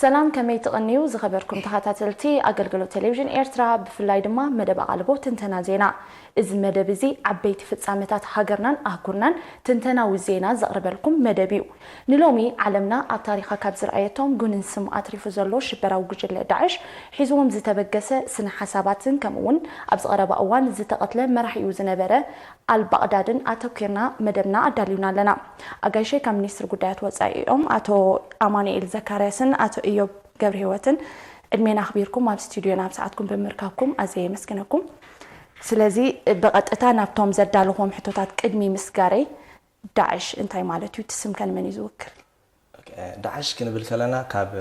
ሰላም፣ ከመይ ትቕንዩ ዝኸበርኩም ተኸታተልቲ ኣገልግሎት ቴሌቪዥን ኤርትራ፣ ብፍላይ ድማ መደብ ኣቓልቦ ትንተና ዜና። እዚ መደብ እዚ ዓበይቲ ፍጻመታት ሃገርናን ኣህጉርናን ትንተናዊ ዜና ዘቕርበልኩም መደብ እዩ። ንሎሚ ዓለምና ኣብ ታሪኻ ካብ ዝረኣየቶም ጉንን ስም ኣትሪፉ ዘሎ ሽበራዊ ጉጅለ ዳዕሽ ሒዝዎም ዝተበገሰ ስነ ሓሳባትን ከምኡ እውን ኣብዚ ቀረባ እዋን ዝተቐትለ መራሒኡ ዝነበረ ኣልባቕዳድን ኣተኲርና መደብና ኣዳልዩና ኣለና። ኣጋይሸይ ካብ ሚኒስትሪ ጉዳያት ወጻኢ እዮም፣ ኣቶ ኣማኑኤል ዘካርያስን ኣቶ እዮብ ገብረህይወትን ዕድሜና ኣኽቢርኩም ኣብ ስቱድዮና ኣብ ሰዓትኩም ብምርካብኩም ኣዝየ የመስግነኩም። ስለዚ ብቐጥታ ናብቶም ዘዳለኹዎም ሕቶታት ቅድሚ ምስጋረይ፣ ዳዕሽ እንታይ ማለት እዩ? እቲ ስም ከ ንመን እዩ ዝውክል? ዳዕሽ ክንብል ከለና ካብ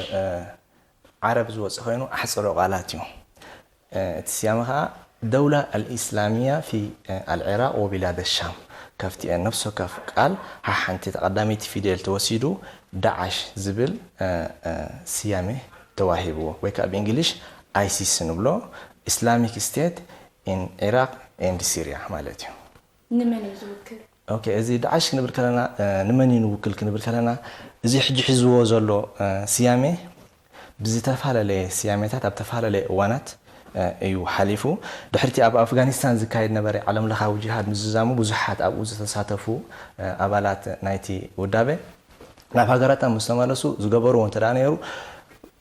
ዓረብ ዝወፅእ ኮይኑ ኣሕፅሮ ቃላት እዩ። እቲ ስያመ ከዓ ደውላ ኣልኢስላሚያ ፊ ኣልዒራቅ ወቢላደ ሻም፣ ካብቲ ነፍሲ ወከፍ ቃል ሓንቲ ተቐዳመይቲ ፊደል ተወሲዱ ዳዓሽ ዝብል ስያመ ተዋሂብዎ፣ ወይ ከዓ ብእንግሊሽ ኣይሲስ ንብሎ፣ ኢስላሚክ ስቴት ኢን ኢራቅ ኤንድ ሲሪያ ማለት እዩ። ንመን እዩ ዝውክል? ኦኬ፣ እዚ ዳዓሽ ክንብል ከለና ንመን እዩ ንውክል ክንብል ከለና፣ እዚ ሕጂ ሒዝዎ ዘሎ ስያሜ ብዝተፈላለየ ስያሜታት ኣብ ተፈላለየ እዋናት እዩ ሓሊፉ። ድሕሪቲ ኣብ ኣፍጋኒስታን ዝካየድ ነበረ ዓለም ለኻዊ ጅሃድ ምዝዛሙ ብዙሓት ኣብኡ ዝተሳተፉ ኣባላት ናይቲ ውዳበ ናብ ሃገራታ ምስ ተመለሱ ዝገበርዎ እንተ ደኣ ነይሩ፣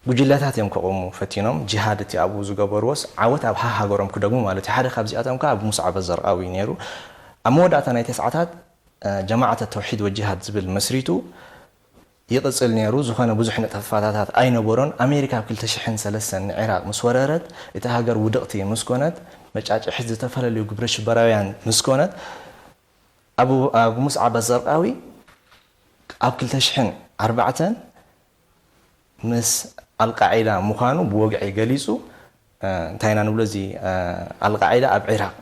ጉጅለታት እዮም ከቑሙ ፈቲኖም። ጂሃድ እቲ ኣብኡ ዝገበርዎስ ዓወት ኣብ ሃሃገሮም ክደግሙ ማለት እዩ። ሓደ ካብዚኣቶም ከኣ ኣብ ሙስዓብ ኣዘርቃዊ እዩ ነይሩ። ኣብ መወዳእታ ናይ ተስዓታት ጀማዓተ ተውሒድ ወጂሃድ ዝብል መስሪቱ ይቕጽል ነይሩ። ዝኾነ ብዙሕ ንጥፈታታት ኣይነበሮን። ኣሜሪካ ኣብ ክልተ ሽሕን ሰለስተን ንዒራቕ ምስ ወረረት፣ እቲ ሃገር ውድቕቲ ምስ ኮነት፣ መጫጭሕት ዝተፈላለዩ ግብረ ሽበራውያን ምስ ኮነት፣ ኣቡ ሙስዓብ ኣዘርቃዊ ኣብ ክልተ ሽሕን ኣርባዕተን ምስ ኣልቃዒዳ ምዃኑ ብወግዒ ገሊጹ። እንታይ ኢና ንብሎ፣ እዚ ኣልቃዒዳ ኣብ ዒራቕ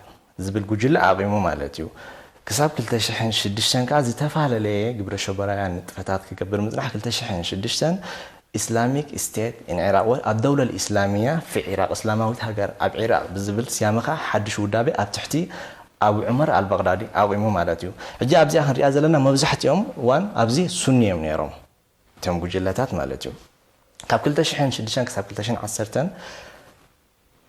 ዝብል ጉጅለ ኣቒሙ ማለት እዩ። ክሳብ ክልተ ሽሕን ሽዱሽተን ከኣ ዝተፈላለየ ግብረ ሸበራውያን ንጥፈታት ክገብር ምጽናሕ። ክልተ ሽሕን ሽዱሽተን ኢስላሚክ ስቴት ኢን ዒራቕ ወ ኣብ ደውለል ኢስላሚያ ፊ ዒራቕ፣ እስላማዊት ሃገር ኣብ ዒራቕ ብዝብል ስያመ ከኣ ሓድሽ ውዳቤ ኣብ ትሕቲ ኣቡ ዑመር ኣልባቕዳዲ ኣቑሙ ማለት እዩ። ሕጂ ኣብዚኣ ክንሪኣ ዘለና መብዛሕትኦም እዋን ኣብዚ ሱኒ እዮም ነይሮም። እቶም ጉጅለታት ማለት እዩ። ካብ ክልተ ሽሕን ሽዱሽተን ክሳብ ክልተ ሽሕን ዓሰርተን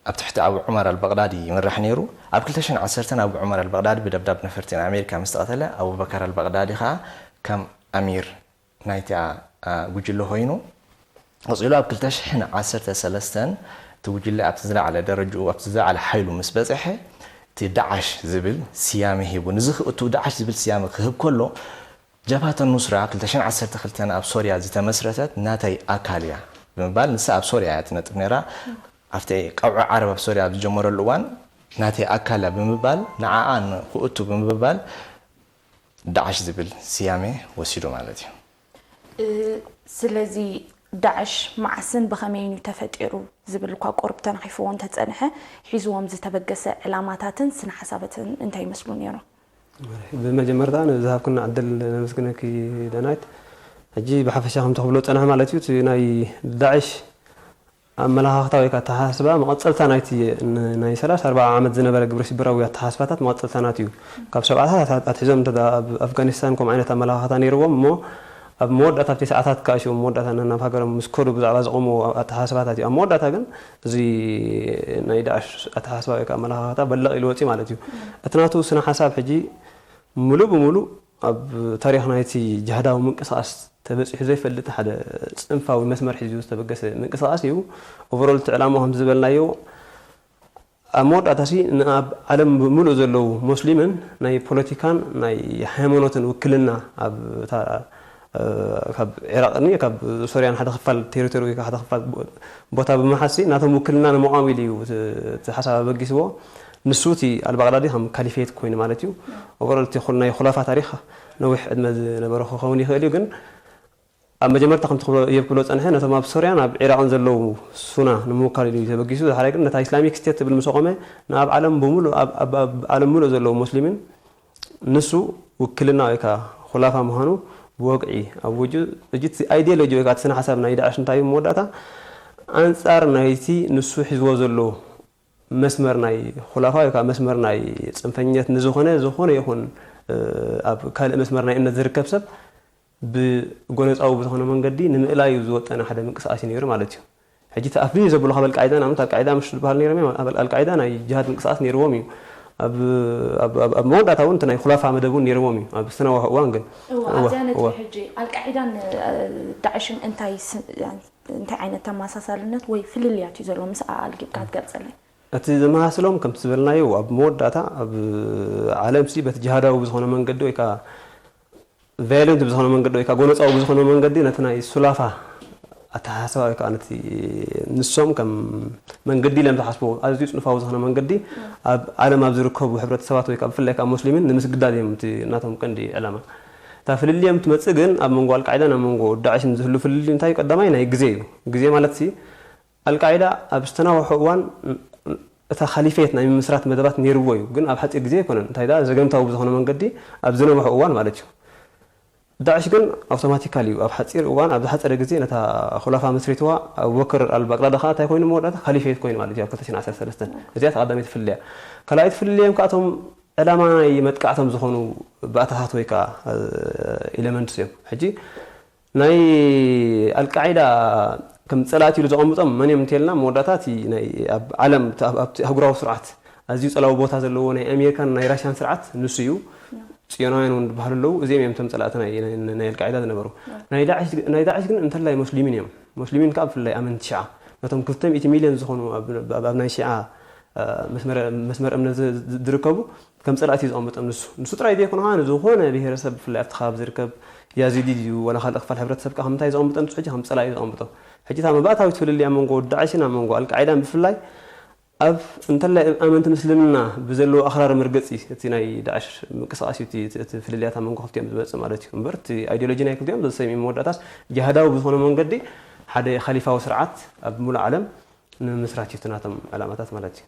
ኣብ ትሕቲ ኣቡ ዑመር ኣልባቕዳዲ ይምራሕ ነይሩ። ኣብ ክልተ ሽሕን ዓሰርተን ኣቡ ዑመር ኣልባቕዳዲ ብደብዳብ ነፈርቲ ኣሜሪካ ምስ ተቐተለ፣ ኣቡበከር ኣልባቕዳዲ ከኣ ከም ኣሚር ናይታ ጉጅለ ኮይኑ፣ ቀጺሉ ኣብ ክልተ ሽሕን ዓሰርተ ሰለስተን እቲ ጉጅለ ኣብቲ ዝለዓለ ደረጅኡ ኣብቲ ዝለዓለ ሓይሉ ምስ በጽሐ፣ እቲ ዳዓሽ ዝብል ስያመ ሂቡ። ንዚ እቱ ዳዓሽ ዝብል ስያመ ክህብ ከሎ፣ ጀብሃተ ኑስራ ክልተ ሽሕን ዓሰርተ ክልተን ኣብ ሶርያ ዝተመስረተት ናተይ ኣካል እያ ብምባል፣ ንሳ ኣብ ሶርያ እያ ትነጥፍ ነይራ። ኣብቲ ቀውዒ ዓረብ ኣብ ሶርያ ኣብ ዝጀመረሉ እዋን ናተይ ኣካል እያ ብምባል፣ ንዓኣ ንክእቱ ብምባል ዳዕሽ ዝብል ስያሜ ወሲዱ ማለት እዩ። ስለዚ ዳዕሽ መዓስን ብኸመይን እዩ ተፈጢሩ ዝብል እኳ ቁሩብ ተነኺፍዎ እንተጸንሐ፣ ሒዝዎም ዝተበገሰ ዕላማታትን ስነ ሓሳባትን እንታይ ይመስሉ ነይሮም? ብመጀመርታ ንዝሃብኩና ዕድል ነመስግነኪ ዳናይት። ሕጂ ብሓፈሻ ከምቲ ክብሎ ዝጸንሐ ማለት እዩ፣ እቲ ናይ ዳዕሽ ኣመለኻኽታ ወይ ከዓ ኣተሓሳስባ መቐጸልታ ናይቲ ን- ናይ ሰላሳ ኣርባዓ ዓመት ዝነበረ ግብረ ሽበራዊ ኣተሓሳስባታት መቐጸልታ ናት እዩ። ካብ ሰብዓታት ኣትሒዞም እንተ ኣብ ኣፍጋኒስታን ከምኡ ዓይነት ኣመለኻኽታ ነይርዎም እሞ ኣብ መወዳእታ ኣብቲ ሰዓታት ከዓ ሽኦም መወዳእታ ናብ ሃገሮም ምስ ከዱ ብዛዕባ ዘቐሙ ኣተሓሳስባታት እዩ። ኣብ መወዳእታ ግን እዚ ናይ ዳዕሽ ኣተሓሳስባ ወይ ከዓ ኣመለኻኽታ በለቕ ኢሉ ወፂ ማለት እዩ። እቲ ናቱ ስነ ሓሳብ ሕጂ ሙሉእ ብሙሉእ ኣብ ታሪኽ ናይቲ ጅሃዳዊ ምንቅስቃስ ተበጺሑ ዘይፈልጥ ሓደ ጽንፋዊ መስመር ሒዙ ዝተበገሰ ምንቅስቃስ እዩ። ኦቨሮል እቲ ዕላማ ከም ዝበልናዮ ኣብ መወዳእታ ሲ ንኣብ ዓለም ብምሉእ ዘለዉ ሙስሊምን ናይ ፖለቲካን ናይ ሃይማኖትን ውክልና ኣብ እታ ካብ ዒራቅን ካብ ሶርያን ሓደ ክፋል ቴሪቶሪ ወይ ሓደ ክፋል ቦታ ብምሓዝሲ ናቶም ውክልና ንምቋም ኢሉ እዩ እቲ ሓሳብ ኣበጊስዎ። ንሱ እቲ ኣልባቅዳዲ ከም ካሊፌት ኮይኑ ማለት እዩ። ኦቨሮል እቲ ናይ ኹላፋ ታሪክ ነዊሕ ዕድመ ዝነበረ ክኸውን ይኽእል እዩ፣ ግን ኣብ መጀመርታ ከምቲ ክብሎ እዮብ ክብሎ ጸንሐ ነቶም ኣብ ሶርያን ኣብ ዒራቅን ዘለዉ ሱና ንምውካል ኢሉ እዩ ተበጊሱ። ድሓራይ ግን ነታ ኢስላሚክ ስቴት ትብል ምስ ኣቆመ ንኣብ ዓለም ብምሉእ ኣብ ዓለም ምሉእ ዘለዉ ሙስሊምን ንሱ ውክልና ወይ ከዓ ኹላፋ ምዃኑ ብወግዒ ኣብ ውጁ እጅ ኣይዲዮሎጂ ወይ ከዓ ስነ ሓሳብ ናይ ዳዕሽ እንታይ እዩ መወዳእታ ኣንጻር ናይቲ ንሱ ሒዝዎ ዘሎ መስመር ናይ ኹላፋ ወይ ከዓ መስመር ናይ ፅንፈኝነት ንዝኾነ ዝኾነ ይኹን ኣብ ካልእ መስመር ናይ እምነት ዝርከብ ሰብ ብጎነጻዊ ብዝኾነ መንገዲ ንምእላይ እዩ ዝወጠነ ሓደ ምንቅስቃስ እዩ ነይሩ ማለት እዩ። ሕጂ እቲ ኣፍልዩ ዘብሎ ካብ ኣልቃዒዳ ንኣብነት ኣልቃዒዳ ምሽ ዝበሃል ነይሮም እዮም። ኣብ ኣልቃዒዳ ናይ ጅሃድ ምንቅስቃስ ነይርዎም እዩ። ኣብ ኣብ- ኣብ- ኣብ መወዳእታ እውን እቲ ናይ ኩላፋ መደብ እውን ነይርዎም እዩ ኣብ ዝተናዋሑ እዋን ግን እዋ እዋ- ኣብዚኣ ነጥቢ እዋ። ሕጂ ኣልቃዒዳን እ፣ ዳዕሽን እንታይ ስ- እንታይ ዓይነት ተመሳሳልነት ወይ ፍልልያት እዩ ዘሎ ምስ ኣልጊብካ ትገልጸለይ? እቲ ዘመሳስሎም ከምቲ ዝበልናዮ ኣብ መወዳእታ ኣብ ዓለም ሲ በቲ ጅሃዳዊ ብዝኾነ መንገዲ ወይ ከዓ ቫዮለንት ብዝኾነ መንገዲ ወይ ከዓ ጎነፃዊ ብዝኾነ መንገዲ ነቲ ናይ ሱላፋ ኣተሓሳስባ ወይ ከዓ ነቲ ንሶም ከም መንገዲ ኢሎም ዝሓስቦ ኣዝዩ ፅንፋዊ ዝኾነ መንገዲ ኣብ ዓለም ኣብ ዝርከቡ ሕብረተሰባት ወይ ከዓ ብፍላይ ከዓ ሙስሊምን ንምስግዳድ እዮም እቲ ናቶም ቀንዲ ዕላማ። እታ ፍልልዮም ትመፅእ ግን ኣብ መንጎ ኣልቃዒዳን ኣብ መንጎ ዳዕሽን ዝህሉ ፍልልይ እንታይ እዩ? ቀዳማይ ናይ ግዜ እዩ። ግዜ ማለት ሲ ኣልቃዒዳ ኣብ ዝተናውሐ እዋን እታ ካሊፌት ናይ ምምስራት መደባት ነይርዎ እዩ፣ ግን ኣብ ሓፂር ግዜ ኣይኮነን። እንታይ ደኣ ዘገምታዊ ብዝኾነ መንገዲ ኣብ ዝነውሐ እዋን ማለት እዩ። ዳዕሽ ግን ኣውቶማቲካል እዩ። ኣብ ሓፂር እዋን ኣብ ዝሓፀረ ግዜ ነታ ኹላፋ መስሪትዋ። ኣቡበከር ኣልባቅዳዲ ከዓ እንታይ ኮይኑ መወዳእታ ካሊፌት ኮይኑ ማለት እዩ ኣብ ክልተ ሽሕን ዓሰርተ ሰለስተን። እዚኣ ተቐዳመይቲ ፍልልያ። ካልኣይቲ ፍልልዮም ከዓ እቶም ዕላማ ናይ መጥቃዕቶም ዝኾኑ ባእታታት ወይ ከዓ ኤለመንትስ እዮም። ሕጂ ናይ ኣልቃዒዳ ከም ፀላእቲ ኢሉ ዘቐምጦም መን እዮም እንተልና መወዳእታ እቲ ናይ ኣብ ዓለም እቲ ኣብ- ኣብቲ ኣህጉራዊ ስርዓት ኣዝዩ ፀላዊ ቦታ ዘለዎ ናይ ኣሜሪካን ናይ ራሽያን ስርዓት ንሱ እዩ። ፅዮናውያን እውን ዝበሃሉ ኣለዉ። እዚኦም እዮም እቶም ፀላእቲ ናይ- ናይ- ናይ ኣልቃዒዳ ዝነበሩ። ናይ ዳዕሽ ናይ ዳዕሽ ግን እንተላይ ሙስሊሚን እዮም። ሙስሊሚን ከዓ ብፍላይ ኣመንቲ ሽዓ ነቶም ክልተ ሚእቲ ሚልዮን ዝኾኑ ኣብ- ኣብ ኣብ ናይ ሽዓ መስመር እምነት ዝርከቡ ከም ፀላእቲ እዩ ዘቐምጦም። ንሱ ንሱ ጥራይ ዘይኮነ ከዓ ንዝኾነ ብሄረሰብ ብፍላይ ኣብቲ ከባቢ ዝርከብ ያዚዲ ድዩ ዋላ ካልእ ክፋል ሕብረተሰብ ከዓ ከምንታይ ዘቐምጦ ንሱ ሕጂ ከም ፀላኢ እዩ ዘቐምጦ። ሕጂ እታ መባእታዊት ፍልልያ መንጎ ዳዕሽን ኣብ መንጎ ኣልቃዒዳን ብፍላይ ኣብ እንተላይ ኣመንቲ ምስልምና ብዘለዎ ኣኽራሪ መርገፂ እቲ ናይ ዳዕሽ ምንቅስቃስ እዩ እቲ ፍልልያት ኣብ መንጎ ክልቲኦም ዝመፅእ ማለት እዩ። እምበር እቲ ኣይዲዮሎጂ ናይ ክልቲኦም ዘሰሚ መወዳእታስ ጅሃዳዊ ብዝኾነ መንገዲ ሓደ ካሊፋዊ ስርዓት ኣብ ሙሉእ ዓለም ንምምስራት እዩ እቲ ናቶም ዕላማታት ማለት እዩ።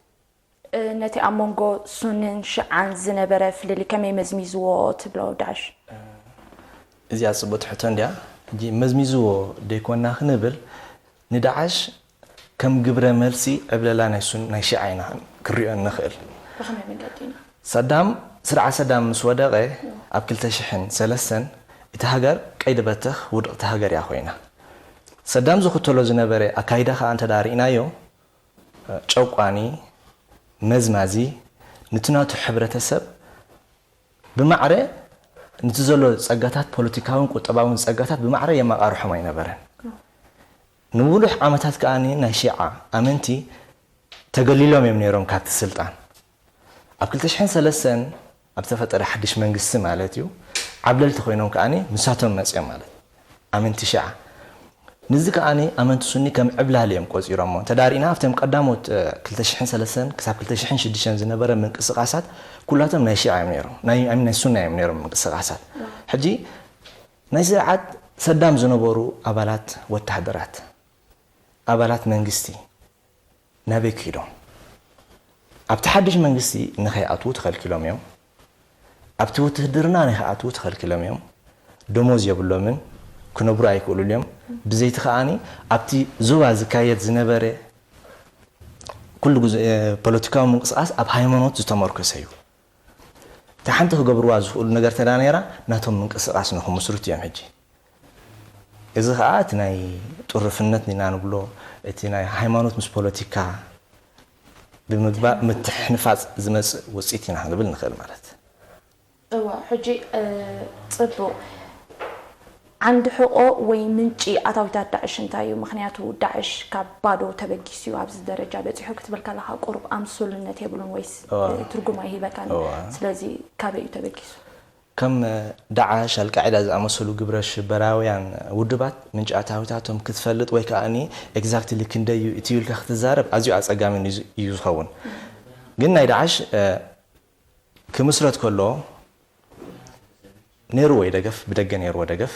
ነቲ ኣብ መንጎ ሱንን ሽዓን ዝነበረ ፍልልይ ከመይ መዝሚዝዎ ትብሎ ዳዕሽ? እዚኣ ፅቡቅ ሕቶ እንድያ። ሕጂ መዝሚዝዎ ደይኮና ክንብል ንዳዕሽ ከም ግብረ መልሲ ዕብለላ ናይ ሱን ናይ ሽዓ ኢና ክንሪኦ እንኽእል። ብኸመይ መንገዲ ኢና? ሰዳም ስርዓት ሰዳም ምስ ወደቐ ኣብ ክልተ ሽሕን ሰለስተን እቲ ሃገር ቀይዲ በተኽ ውድቕቲ ሃገር እያ ኮይና። ሰዳም ዝኽተሎ ዝነበረ ኣካይዳ ከዓ እንተ ርኢናዮ ጨቋኒ፣ መዝማዚ፣ ንቲ ናቱ ሕብረተሰብ ብማዕረ ንቲ ዘሎ ጸጋታት ፖለቲካውን ቁጠባውን ጸጋታት ብማዕረ የመቓርሖም ኣይነበረን። ንብሉሕ ዓመታት ከኣ ናይ ሺዓ ኣመንቲ ተገሊሎም እዮም ነይሮም ካብቲ ስልጣን። ኣብ ክልተ ሽሕን ሰለስተን ኣብ ዝተፈጠረ ሓድሽ መንግስቲ ማለት እዩ ዓብለልቲ ኮይኖም ከኣ ምሳቶም መጽዮም ማለት ኣመንቲ ሺዓ። ንዚ ከኣ ኣመንቲ ሱኒ ከም ዕብላል እዮም ቆጺሮሞ። እንተ ዳሪእና ኣብቶም ቀዳሞት ክልተ ሽሕን ሰለስተን ክሳብ ክልተ ሽሕን ሽዱሽተን ዝነበረ ምንቅስቃሳት ኩላቶም ናይ ሺዓ እዮም ነይሮም፣ ናይ ኣሚን ናይ ሱና እዮም ነይሮም ምንቅስቃሳት። ሕጂ ናይ ስርዓት ሰዳም ዝነበሩ ኣባላት ወታደራት ኣባላት መንግስቲ ናበይ ክይዶም? ኣብቲ ሓድሽ መንግስቲ ንኸይኣትዉ ተኸልኪሎም እዮም። ኣብቲ ውትህድርና ንኸይኣትዉ ተኸልኪሎም እዮም። ደሞዝ የብሎምን፣ ክነብሩ ኣይክእሉን እዮም። ብዘይቲ ከኣኒ ኣብቲ ዞባ ዝካየድ ዝነበረ ኩሉ ግዜ ፖለቲካዊ ምንቅስቃስ ኣብ ሃይማኖት ዝተመርኮሰ እዩ። እታ ሓንቲ ክገብርዋ ዝኽእሉ ነገር ተዳ ነይራ ናቶም ምንቅስቃስ ንክምስርቱ እዮም። ሕጂ እዚ ከዓ እቲ ናይ ጥሩፍነት ኢና ንብሎ፣ እቲ ናይ ሃይማኖት ምስ ፖለቲካ ብምግባእ ምትሕንፋፅ ዝመፅእ ውፅኢት ኢና ክንብል ንኽእል ማለት። እዋ ሕጂ ፅቡቅ ዓንዲ ሕቆ ወይ ምንጪ ኣታዊታት ዳዕሽ እንታይ እዩ? ምክንያቱ ዳዕሽ ካብ ባዶ ተበጊሱ እዩ ኣብዚ ደረጃ በፂሑ ክትብል ከለካ ቁሩብ ኣምሱልነት የብሉን ወይስ ትርጉም ኣይህበካን? ስለዚ ካበይ እዩ ተበጊሱ? ከም ዳዓሽ ኣልቃዒዳ ዝኣመሰሉ ግብረ ሽበራውያን ውድባት ምንጪ ኣታዊታቶም ክትፈልጥ ወይ ከኣኒ ኤግዛክትሊ ክንደዩ እቲ ኢልካ ክትዛረብ ኣዝዩ ኣፀጋሚ እዩ ዝኸውን። ግን ናይ ዳዓሽ ክምስረት ከሎ ነይርዎ ደገፍ፣ ብደገ ነይርዎ ደገፍ።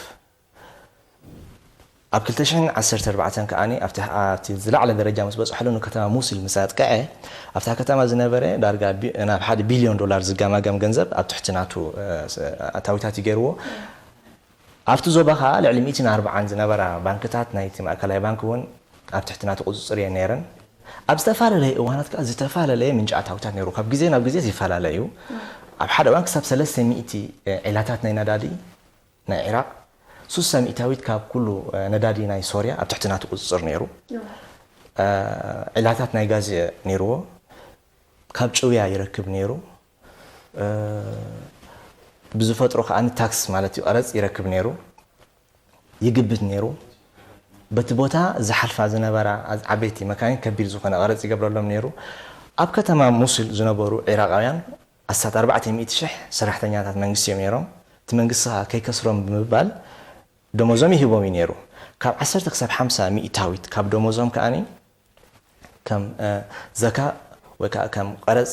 ኣብ ክልተ ሽሕን ዓሰርተ ኣርባዕተን ከኣ ኣብቲ ዝለዓለ ደረጃ ምስ በፅሐሉ ንከተማ ሙሲል ምስ ኣጥቅዐ ኣብታ ከተማ ዝነበረ ዳርጋ ናብ ሓደ ቢልዮን ዶላር ዝገማገም ገንዘብ ኣብ ትሕቲ ናቱ ኣታዊታት እዩ ገይርዎ። ኣብቲ ዞባ ከዓ ልዕሊ ሚእትን ኣርባዓን ዝነበራ ባንክታት ናይቲ ማእከላይ ባንክ እውን ኣብ ትሕቲ ናቱ ቁፅፅር እየን ነይረን። ኣብ ዝተፈላለየ እዋናት ከዓ ዝተፈላለየ ምንጪ ኣታዊታት ነይሩ። ካብ ግዜ ናብ ግዜ ይፈላለ እዩ። ኣብ ሓደ እዋን ክሳብ ሰለስተ ሚእቲ ዒላታት ናይ ነዳዲ ናይ ዒራቕ ሱሳ ሚእታዊት ካብ ኩሉ ነዳዲ ናይ ሶርያ ኣብ ትሕቲ ናቱ ቁፅፅር ነይሩ። ዒላታት ናይ ጋዝ ነይርዎ። ካብ ጭውያ ይረክብ ነይሩ። ብዝፈጥሮ ከኣ ታክስ ማለት እዩ፣ ቀረፅ ይረክብ ነይሩ፣ ይግብት ነይሩ። በቲ ቦታ ዝሓልፋ ዝነበራ ዓበይቲ መካይን ከቢድ ዝኾነ ቀረፅ ይገብረሎም ነይሩ። ኣብ ከተማ ሙሱል ዝነበሩ ዒራቃውያን ኣስታት ኣርባዕተ ሚእቲ ሽሕ ሰራሕተኛታት መንግስቲ እዮም ነይሮም። እቲ መንግስቲ ከኣ ከይከስሮም ብምባል ደሞዞም ይህቦም እዩ ነይሩ። ካብ ዓሰርተ ክሳብ ሓምሳ ሚእታዊት ካብ ደሞዞም ከኣ ከም ዘካ ወይ ከዓ ከም ቀረፅ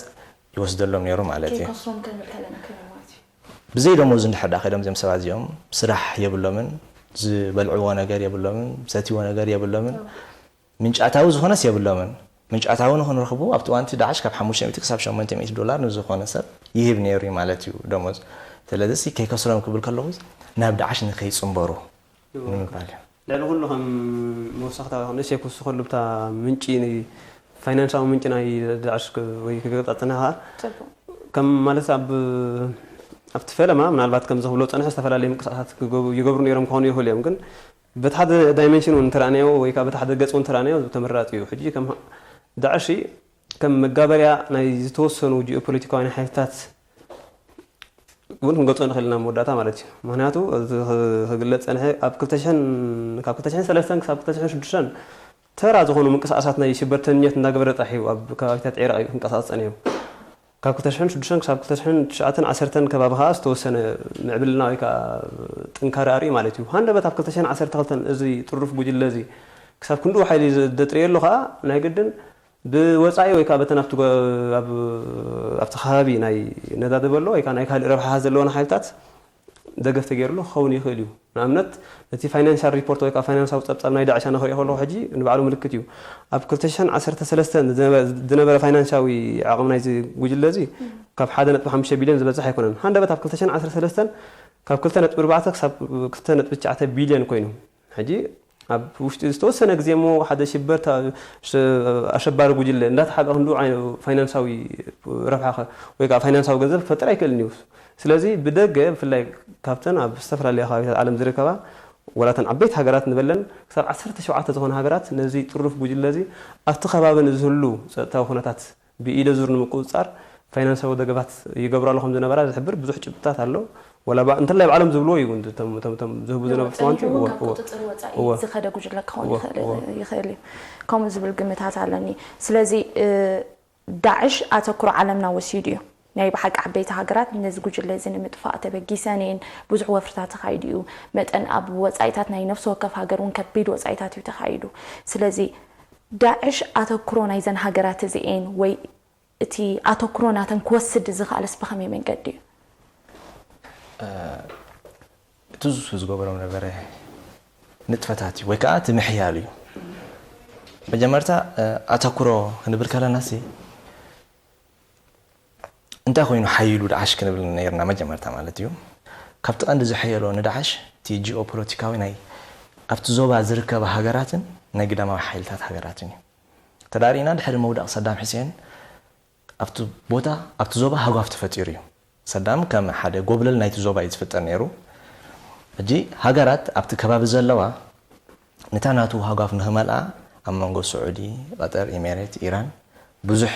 ይወስደሎም ነይሩ ማለት እዩ። ብዘይ ደሞዝ እንድሕር ዳ ከይዶም እዚኦም ሰባት እዚኦም ስራሕ የብሎምን፣ ዝበልዕዎ ነገር የብሎምን፣ ዝሰትይዎ ነገር የብሎምን። ምንጪ ኣታዊ ዝኾነስ የብሎምን። ምንጪ ኣታዊ ንኽንረኽቡ ኣብቲ እዋንቲ ዳዕሽ ካብ ሓሙሽተ ሚእቲ ክሳብ ሸሞንተ ሚእቲ ዶላር ንዝኾነ ሰብ ይህብ ነይሩ እዩ ማለት እዩ ደሞዝ። ስለዚ ከይከስሮም ክብል ከለኹ ናብ ዳዕሽ ንከይፅንበሩ ንምባል እዩ። ልዕሊ ኩሉ ከም መወሰኽታ ንእሽተይ ክውስኸሉ ብታ ምንጪ ፋይናንሳዊ ምንጪ ናይ ዳዕሽ ወይ ክገጣጥና ከዓ ከም ማለት ኣብ ኣብቲ ፈለማ ምናልባት ከም ዝኽብሎ ፀንሐ ዝተፈላለዩ ምንቅስቃሳት ይገብሩ ነይሮም ክኾኑ ይኽእሉ እዮም ግን በቲ ሓደ ዳይሜንሽን እውን እንተረኣናዮ ወይ ከዓ በቲ ሓደ ገፅ እውን እንተረኣናዮ ተመራፂ እዩ ሕጂ ከም ዳዕሽ ከም መጋበርያ ናይ ዝተወሰኑ ጂኦፖለቲካውያን ሓይልታት እውን ክንገልፆ ንኽእል ኢና መወዳእታ ማለት እዩ ምክንያቱ ክግለፅ ፀንሐ ኣብ ክልተ ሽሕን ካብ ክልተ ሽሕን ሰለስተን ክሳብ ክልተ ሽሕን ሽዱሽተን ተራ ዝኾኑ ምንቅስቃሳት ናይ ሽበርተንኛት እንዳገበረ ጥራሕ እዩ ኣብ ከባቢታት ዒራቅ እዩ ክንቀሳቀስ ፀኒሑ ካብ ክልተ ሽሕን ሽዱሽተን ክሳብ ክልተ ሽሕን ትሽዓተን ዓሰርተን ከባቢ ከዓ ዝተወሰነ ምዕብልና ወይ ከዓ ጥንካረ ኣርኢ ማለት እዩ ሃንደበት ኣብ ክልተ ሽሕን ዓሰርተ ክልተን እዚ ጥሩፍ ጉጅለ እዚ ክሳብ ክንድኡ ሓይሊ ደጥርየሉ ከዓ ናይ ግድን ብወፃኢ ወይ ከዓ በተን ኣብቲ ከባቢ ናይ ነዳዲ በሎ ወይ ከዓ ናይ ካልእ ረብሓ ዘለወን ሓይልታት ደገፍ ተገይርሉ ክኸውን ይኽእል እዩ ንኣብነት እቲ ፋይናንሻል ሪፖርት ወይ ከዓ ፋይናንሳዊ ፀብፃብ ናይ ዳዕሻ ንክሪኦ ከለኩ ሕጂ ንባዕሉ ምልክት እዩ ኣብ ክልተ ሽሕን ዓሰርተ ሰለስተን ዝነበረ ፋይናንሻዊ ዓቕሚ ናይዚ ጉጅለ እዚ ካብ ሓደ ነጥቢ ሓሙሽተ ቢልዮን ዝበፅሕ ኣይኮነን ሃንደበት ኣብ ክልተ ሽሕን ዓሰርተ ሰለስተን ካብ ክልተ ነጥቢ ኣርባዕተ ክሳብ ክልተ ነጥቢ ትሽዓተ ቢልዮን ኮይኑ ሕጂ ኣብ ውሽጢ ዝተወሰነ ግዜ እሞ ሓደ ሽበርታ ኣሸባሪ ጉጅለ እንዳተሓቀ ክንዱ ፋይናንሳዊ ረብሓ ወይ ከዓ ፋይናንሳዊ ገንዘብ ክፈጥር ኣይክእልን እዩ ስለዚ ብደገ ብፍላይ ካብተን ኣብ ዝተፈላለያ ከባቢታት ዓለም ዝርከባ ወላተን ዓበይቲ ሃገራት ንበለን ክሳብ ዓሰርተ ሸውዓተ ዝኾነ ሃገራት ነዚ ጥሩፍ ጉጅለ እዚ ኣብቲ ከባቢ ንዝህሉ ፀጥታዊ ኩነታት ብኢደ ዙር ንምቁፅፃር ፋይናንሳዊ ደገፋት ይገብራሉ ከም ዝነበራ ዝሕብር ብዙሕ ጭብጥታት ኣሎ። ወላ ባ- እንተላይ ባዕሎም ዝብልዎ እዩ እውን እቶም- እቶም- እቶም ዝህቡ ዝነበሩ ትማንቲ እዎ- እዎ- ቁፅፅር ወፃኢ እዎ። ዝኸደ ጉጅለ ክኸውን እዎ- ይኽእል እዎ። ይኽእል እዩ። ከምኡ ዝብል ግምታት ኣለኒ። ስለዚ እ፣ ዳዕሽ ኣተኩሮ ዓለምና ወሲዱ እዩ። ናይ ብሓቂ ዓበይቲ ሃገራት ነዚ ጉጅለ እዚ ንምጥፋእ ተበጊሰን እየን። ብዙሕ ወፍርታት ተኻይዱ እዩ። መጠን ኣብ ወፃኢታት ናይ ነፍሲ ወከፍ ሃገር እውን ከቢድ ወፃኢታት እዩ ተኻይዱ። ስለዚ ዳዕሽ ኣተኩሮ ናይዘን ሃገራት እዚኤን ወይ እቲ ኣተኩሮ ናተን ክወስድ ዝኽኣለስ ብኸመይ መንገዲ እዩ? እቲ ዙሱ ዝገበሮም ነበረ ንጥፈታት እዩ ወይ ከዓ እቲ ምሕያል እዩ መጀመርታ ኣተኩሮ ክንብል ከለና ሲ እንታይ ኮይኑ ሓይሉ ዳዓሽ ክንብል ነርና መጀመርታ ማለት እዩ ካብቲ ቀንዲ ዝሐየሎ ንዳዓሽ እቲ ጂኦፖለቲካዊ ናይ ኣብቲ ዞባ ዝርከባ ሃገራትን ናይ ግዳማዊ ሓይልታት ሃገራትን እዩ ተዳሪእና ድሕሪ ምውዳቕ ሰዳም ሕሴን ኣብቲ ቦታ ኣብቲ ዞባ ሃጓፍ ተፈጢሩ እዩ። ሰዳም ከም ሓደ ጎብለል ናይቲ ዞባ እዩ ዝፍጠር ነይሩ። ሕጂ ሃገራት ኣብቲ ከባቢ ዘለዋ ነታ ናቱ ሃጓፍ ንኽመልኣ ኣብ መንጎ ስዑዲ፣ ቀጠር፣ ኢሜሬት፣ ኢራን ብዙሕ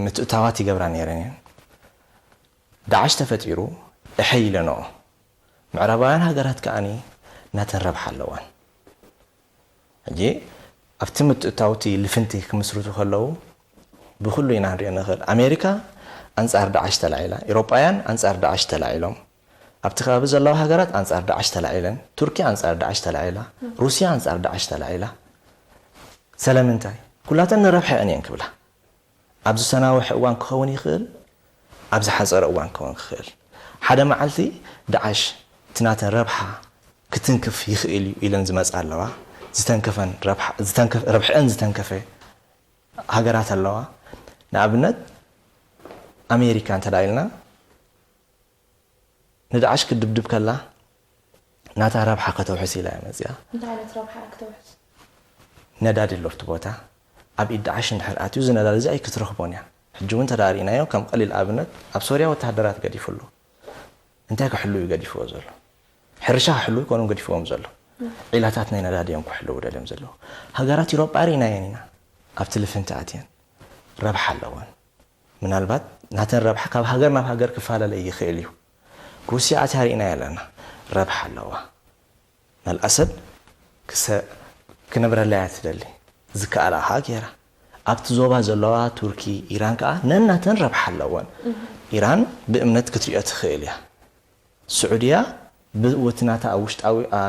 ምትእታዋት ይገብራ ነይረን እየን። ዳዓሽ ተፈጢሩ እሐ ኢለንኦ። ምዕራባውያን ሃገራት ከኣ ናተን ረብሓ ኣለዋን። ሕጂ ኣብቲ ምትእታውቲ ልፍንቲ ክምስርቱ ከለዉ ብኩሉ ኢና ንሪኦ ንኽእል። ኣሜሪካ ኣንጻር ዳዕሽ ተላዒላ፣ ኢሮጳውያን ኣንጻር ዳዕሽ ተላዒሎም፣ ኣብቲ ከባቢ ዘለዋ ሃገራት ኣንጻር ዳዕሽ ተላዒለን፣ ቱርኪ ኣንጻር ዳዕሽ ተላዒላ፣ ሩስያ ኣንጻር ዳዕሽ ተላዒላ። ሰለምንታይ? ኩላተን ንረብሐአን እየን ክብላ። ኣብ ዝሰናውሕ እዋን ክኸውን ይኽእል፣ ኣብ ዝሓፀረ እዋን ክኸውን ክኽእል። ሓደ መዓልቲ ዳዕሽ እቲ ናተን ረብሓ ክትንክፍ ይኽእል እዩ ኢለን ዝመፃ ኣለዋ። ዝተንከፈን ረብሐአን ዝተንከፈ ሃገራት ኣለዋ። ንኣብነት ኣሜሪካ እንተ ኢልና ንዳዕሽ ክትድብድብ ከላ ናታ ረብሓ ከተውሕስ ኢላ እያ መፅያ። እንታይ ዓይነት ረብሓ እያ ክተውሕስ? ነዳዲ ኣሎ ኣብቲ ቦታ። ኣብ ኢድ ዳዕሽ እንድሕር ኣትዩ እዚ ነዳዲ እዚ ኣይክትረኽቦን እያ። ሕጂ እውን ተዳሪእናዮ ከም ቀሊል ኣብነት ኣብ ሶርያ ወተሃደራት ገዲፉ ኣሎ። እንታይ ክሕሉ እዩ ገዲፍዎ ዘሎ? ሕርሻ ክሕልዉ ይኮኑም ገዲፍዎም ዘለዉ። ዒላታት ናይ ነዳዲ እዮም ክሕልዉ ደልዮም ዘለዉ። ሃገራት ኢሮጳ ርኢናየን ኢና። ኣብቲ ልፍንቲ ኣትየን ረብሓ ኣለወን። ምናልባት ናተን ረብሓ ካብ ሃገር ናብ ሃገር ክፈላለ ይኽእል እዩ። ሩስያ ኣትያ ርኢናያ ኣለና። ረብሓ ኣለዋ። መልኣ ሰብ ክሰ-፣ ክነብረላ እያ ትደሊ። ዝከኣላ ከኣ ገይራ። ኣብቲ ዞባ ዘለዋ ቱርኪ፣ ኢራን ከኣ ነናተን ረብሓ ኣለወን። ኢራን ብእምነት ክትሪኦ ትኽእል እያ። ስዑድያ ብእቲ ናታ ኣብ ውሽጣዊ፣ ኣ፣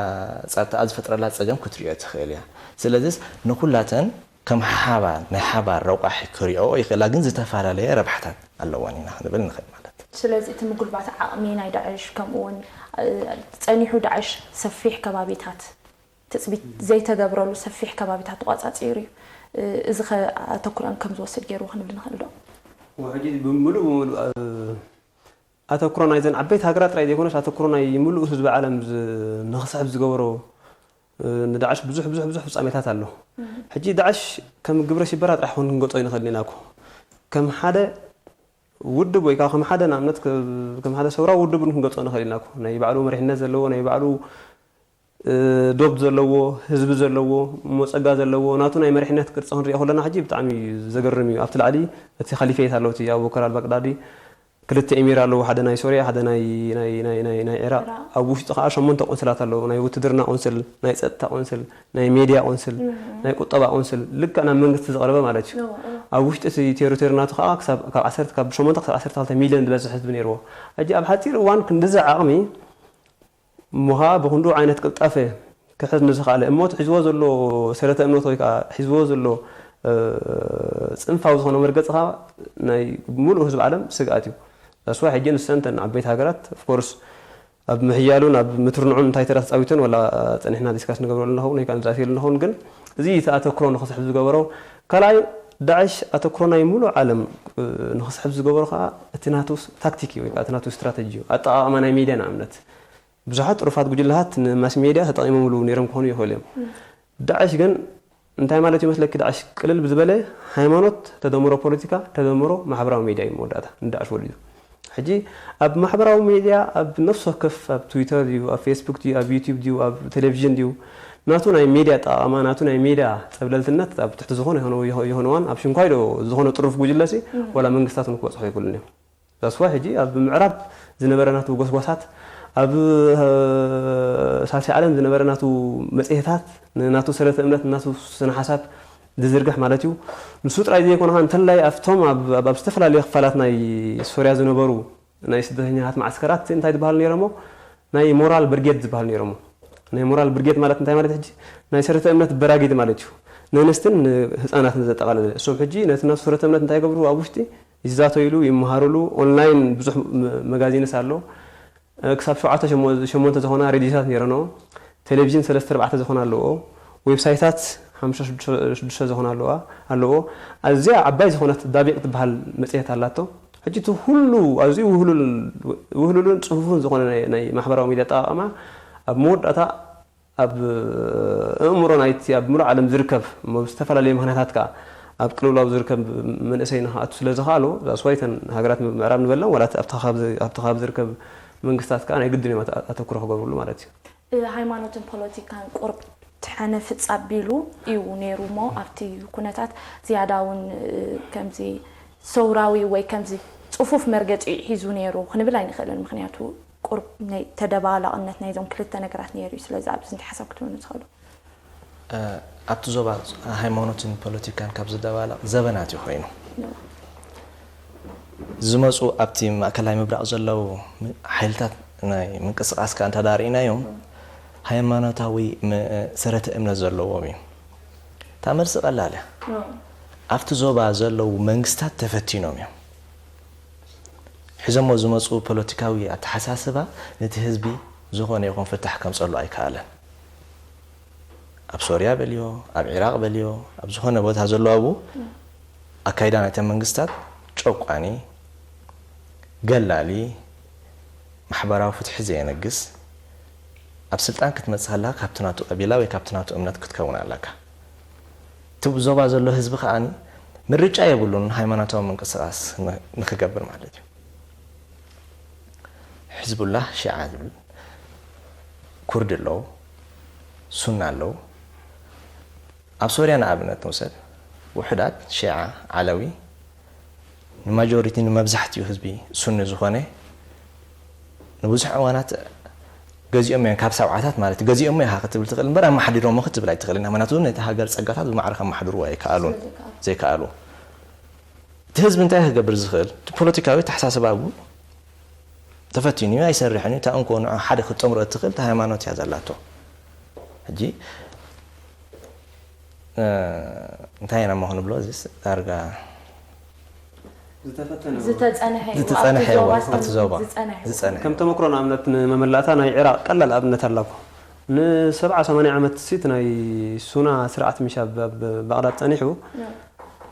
ጸጥታኣ ዝፈጥረላ ጸገም ክትሪኦ ትኽእል እያ። ስለዚስ ንኹላተን ከም ሓባር፣ ናይ ሓባር ረቋሒ ክሪኦ ይኽእላ፣ ግን ዝተፈላለየ ረብሓታት ኣለወን ኢና ክንብል ንኽእል ማለት እዩ። ስለዚ እቲ ምጉልባት ዓቕሚ ናይ ዳዕሽ፣ ከምኡ እውን፣ እ፣ ጸኒሑ ዳዕሽ ሰፊሕ ከባቢታት፣ ትጽቢት ዘይተገብረሉ ሰፊሕ ከባቢታት ተቋጻጺሩ እዩ። እ፣ እዚ ኸ ኣተኩረን ከም ዝወስድ ገይርዎ ክንብል ንኽእል ዶ? ሕጂ ብምሉእ ብምሉእ፣ እ፣ ኣተኩሮ ናይዘን ዓበይቲ ሃገራት ጥራይ ዘይኮነስ፣ ኣተኩሮ ናይ ምሉእ ህዝቢ ዓለም ዝ-፣ ንኽስሕብ ዝገበሮ፣ እ፣ ንዳዕሽ ብዙሕ፣ ብዙሕ፣ ብዙሕ ፍጻሜታት ኣሎ። ሕጂ ዳዕሽ ከም ግብረ ሽበራ ጥራሕ ኮን ክንገጾ ይንኽእል ኢና እኮ። ከም ሓደ ውድብ ወይ ከዓ ከም ሓደ ንኣብነት ከ-፣ ከም ሓደ ሰውራዊ ውድብ እውን ክንገጾ ንኽእል ኢና እኮ። ናይ ባዕሉ መሪሕነት ዘለዎ፣ ናይ ባዕሉ፣ እ፣ ዶብ ዘለዎ፣ ህዝቢ ዘለዎ፣ እሞ ጸጋ ዘለዎ፣ ናቱ ናይ መሪሕነት ቅርጺ ክንሪኦ ከለና ሕጂ ብጣዕሚ እዩ ዘገርም እዩ። ኣብቲ ላዕሊ እቲ ኻሊፌት ኣሎ፣ እቲ ኣቡበከር ኣልባግዳዲ፣ ክልተ ኤሚር ኣለዎ፣ ሓደ ናይ ሶርያ፣ ሓደ ናይ፣ ናይ፣ ናይ፣ ናይ፣ ናይ ዒራቕ። ዒራቕ። ኣብ ውሽጢ ከዓ ሸሞንተ ቆንስላት ኣለዎ፣ ናይ ውትድርና ቆንስል፣ ናይ ጸጥታ ቆንስል፣ ናይ ሜድያ ቆንስል፣ ናይ ቁጠባ ቆንስል፣ ልክዕ ናብ መንግስቲ ዝቐረበ ማለት እዩ። እዎ፣ እዎ። ኣብ ውሽጢ እቲ ቴሪቶሪ ናቱ ከዓ ክሳብ፣ ካብ ዓሰርተ፣ ካብ ሸሞንተ ክሳብ ዓሰርተ ክልተ ሚልዮን ዝበጽሕ ህዝቢ ነይርዎ። ሕጂ ኣብ ሓጺር እዋን ክንድዚ ዓቕሚ እሞ ኸዓ ብኽንድኡ ዓይነት ቅልጣፈ ክሕዝ ንዝኸኣለ እሞ እቲ ሒዝዎ ዘሎ ሰረተ እምነት ወይ ከዓ ሒዝዎ ዘሎ፣ እ፣ ጽንፋዊ ዝኾነ መርገጺ ኸዓ ናይ ምሉእ ህዝቢ ዓለም ስግኣት እዩ። That's why ሕጂ ንሰን እተን ዓበይቲ ሃገራት፣ of course፣ ኣብ ምሕያሉን ኣብ ምትርንዑን እንታይ ተራ ተጻዊተን ዋላ ጸኒሕና ዲስካስ ንገብረሉ ንኸውን ወይ ከዓ ንዛተየሉ ንኸውን፣ ግን እዚ እቲ ኣተኩሮ ንኽስሕብ ዝገበሮ። ካልኣይ፣ ዳዕሽ ኣተኩሮ ናይ ምሉእ ዓለም፣ እ፣ ንኽስሕብ ዝገበሮ ኸዓ እቲ ናቱ ስ-፣ ታክቲክ እዩ ወይ ከዓ እቲ ናቱ ስትራተጂ እዩ። ኣጠቓቕማ ናይ ሚድያ ንኣብነት። ብዙሓት ጥሩፋት ጉጅለታት ንማስ ሜድያ ተጠቒሞምሉ ነይሮም ክኾኑ ይኽእሉ እዮም። ዳዕሽ ግን እንታይ ማለት እዩ መስለኪ? ዳዕሽ ቅልል ብዝበለ ሃይማኖት ተደምሮ ፖለቲካ ተደምሮ ማሕበራዊ ሜድያ እዩ መወዳእታ ንዳዕሽ ወሊዱ። ሕጂ ኣብ ማሕበራዊ ሜድያ ኣብ ነፍሲ ወከፍ ኣብ ትዊተር ድዩ ኣብ ፌስቡክ ድዩ ኣብ ዩቲዩብ ድዩ ኣብ ቴሌቪዥን ድዩ ናቱ ናይ ሜድያ ኣጠቓቕማ ናቱ ናይ ሜድያ ጸብለልትነት ኣብ ትሕቲ ዝኾነ ይኹን፣ ይኹን እዋን ኣብ ሽንኳይ ዶ ዝኾነ ጥሩፍ ጉጅለሲ ወላ መንግስታት እውን ክበጽሖ ይኽእሉን እዮም። That's why ሕጂ ኣብ ምዕራብ ዝነበረ ናቱ ጎስጓሳት፣ ኣብ፣ እ፣ ሳልሳይ ዓለም ዝነበረ ናቱ መጽሔታት፣ ንናቱ ሰረተ እምነት፣ ንናቱ ስነ ሓሳብ ዝዝርግሕ ማለት እዩ። ንሱ ጥራይ ዘይኮነ ኸኣ፣ እንተላይ ኣብቶም ኣብ፣ ኣብ፣ ኣብ ዝተፈላለዩ ክፋላት ናይ ሶርያ ዝነበሩ ናይ ስደተኛታት ማዕስከራት እንታይ ዝበሃሉ ነይሮሞ? ናይ ሞራል ብርጌድ ዝበሃሉ ነይሮሞ። ናይ ሞራል ብርጌድ ማለት እንታይ ማለት ሕጂ? ናይ ሰረተ እምነት በራጊድ ማለት እዩ። ንኣንስትን ንህፃናትን ዘጠቓለለ። እሶም ሕጂ ነቲ ናቱ ሰረተ እምነት እንታይ ይገብሩ? ኣብ ውሽጢ ይዛተይሉ፣ ይመሃሩሉ። ኦንላይን ብዙሕ መ-፣ መጋዚንስ ኣሎ። እ፣ ክሳብ ሸውዓተ ሸሞ-፣ ሸሞንተ ዝኾና ሬድዮታት ነይረንኦ። ቴሌቪዥን ሰለስተ ኣርባዕተ ዝኾና ኣለዎ። ዌብሳይታት ሓሙሽተ ሽዱሽተ፣ ሽዱሽተ ዝኾና ኣለዋ፣ ኣለዎ። ኣዝያ ዓባይ ዝኾነት ዳቢቕ ትበሃል መጽሔት ኣላቶ። ሕጂ እቲ ኩሉ ኣዝዩ ውህሉል-፣ ውህሉልን ጽፉፍን ዝኾነ ናይ፣ ናይ ማሕበራዊ ሚድያ ኣጠቓቕማ ኣብ መወዳእታ ኣብ ኣእምሮ ናይቲ ኣብ ምሉእ ዓለም ዝርከብ፣ እሞ ብዝተፈላለየ ምኽንያታት ከኣ ኣብ ቅልውላው ዝርከብ መንእሰይ ንኽኣቱ ስለ ዝኸኣሎ፣ that's why እተን ሃገራት ምዕራብ ንበለን፣ ዋላ ኣብቲ ከባቢ ዝ-፣ ኣብቲ ከባቢ ዝርከብ መንግስታት ከኣ ናይ ግድን እዮም ኣተ-፣ ኣተኩሮ ክገብርሉ ማለት እዩ። እ፣ ሃይማኖትን ፖለቲካን ቁርብ ትሐነፍጽ ኣቢሉ እዩ ነይሩ እሞ፣ ኣብቲ ኩነታት ዝያዳ እውን፣ እ፣ ከምዚ ሰውራዊ ወይ ከምዚ ጽፉፍ መርገጺ ሒዙ ነይሩ ክንብል ኣይንኽእልን። ምኽንያቱ፣ ቁርብ ናይ ተደባላቕነት ናይዞም ክልተ ነገራት ነይሩ እዩ። ስለዚ ኣብዚ እንታይ ሓሳብ ክትህቡኒ ትኽእሉ? እ፣ ኣብቲ ዞባ ሃይማኖትን ፖለቲካን ካብ ዝደባለቕ ዘበናት እዩ ኮይኑ። ኖ። ዝመጹ ኣብቲ ማእከላይ ምብራቕ ዘለዉ ም-፣ ሓይልታት ናይ ምንቅስቓስ ከኣ እንተ ደኣ ርኢናዮም፣ ሃይማኖታዊ ም-፣ ሰረተ እምነት ዘለዎም እዮም። እታ መልሲ ቀላል እያ። ኖ። ኣብቲ ዞባ ዘለዉ መንግስታት ተፈቲኖም እዮም። ሒዞሞ ዝመጹ ፖለቲካዊ ኣተሓሳስባ ነቲ ህዝቢ ዝኾነ ይኹን ፍታሕ ከምጸሉ ኣይከኣለን። ኣብ ሶርያ በልዮ፣ ኣብ ዒራቕ በልዮ፣ ኣብ ዝኾነ ቦታ ዘሎ ኣብኡ ኣካይዳ ናይተን መንግስታት ጨቋኒ፣ ገላሊ፣ ማሕበራዊ ፍትሒ ዘየነግስ፣ ኣብ ስልጣን ክትመጽእ ከለኻ ካብቲ ናቱ ቀቢላ ወይ ካብቲ ናቱ እምነት ክትከውን ኣለካ። እቲ ዞባ ዘሎ ህዝቢ ከኣ ምርጫ የብሉን ሃይማኖታዊ ምንቅስቓስ ን-፣ ንክገብር ማለት እዩ። ሕዝቡላህ ሺዓ ዝብል ኩርድ ኣለዉ፣ ሱና ኣለዉ። ኣብ ሶርያ ንኣብነት ንውሰድ፣ ውሑዳት ሺዓ ዓለዊ ንማጆሪቲ ንመብዛሕትኡ ህዝቢ ሱኒ ዝኾነ ንብዙሕ እዋናት ገዚኦም እዮም ካብ ሰብዓታት ማለት እዩ። ገዚኦም ኢኻ ክትብል ትኽእል እምበር ኣመሓዲሮሞ ክትብል ኣይትኽእልን። ምኽንያቱ ነቲ ሃገር ጸጋታት ብማዕረ ከመሓድርዎ ኣይከኣሉን። ዘይከኣሉ። እቲ ህዝቢ እንታይ ክገብር ዝኽእል? እቲ ፖለቲካዊ ኣተሓሳስባኡ ተፈቲኑ እዩ፣ ኣይሰርሕን እዩ። እታ እንኮ ንዑ ሓደ ክትጠምሮ እትኽእል እታ ሃይማኖት እያ ዘላቶ። ሕጂ እንታይ ኢና እሞ ክንብሎ? እዚስ ዳርጋ ዝተፈተነ ዝተጸንሐ እዩ። ዝተጸንሐ ኣብቲ ዞባ ኣብቲ ዞባ ዝተጸንሐ እዩ። ዝጸንሐ ከም ተመክሮ ንኣብነት ንመመላእታ ናይ ዒራቕ ቀላል ኣብነት ኣላኮ። ንሰብዓ ሰማንያ ዓመት ሲ እቲ ናይ ሱና ስርዓት ምሽ ኣብ ኣብ ባቕዳድ ጸኒሑ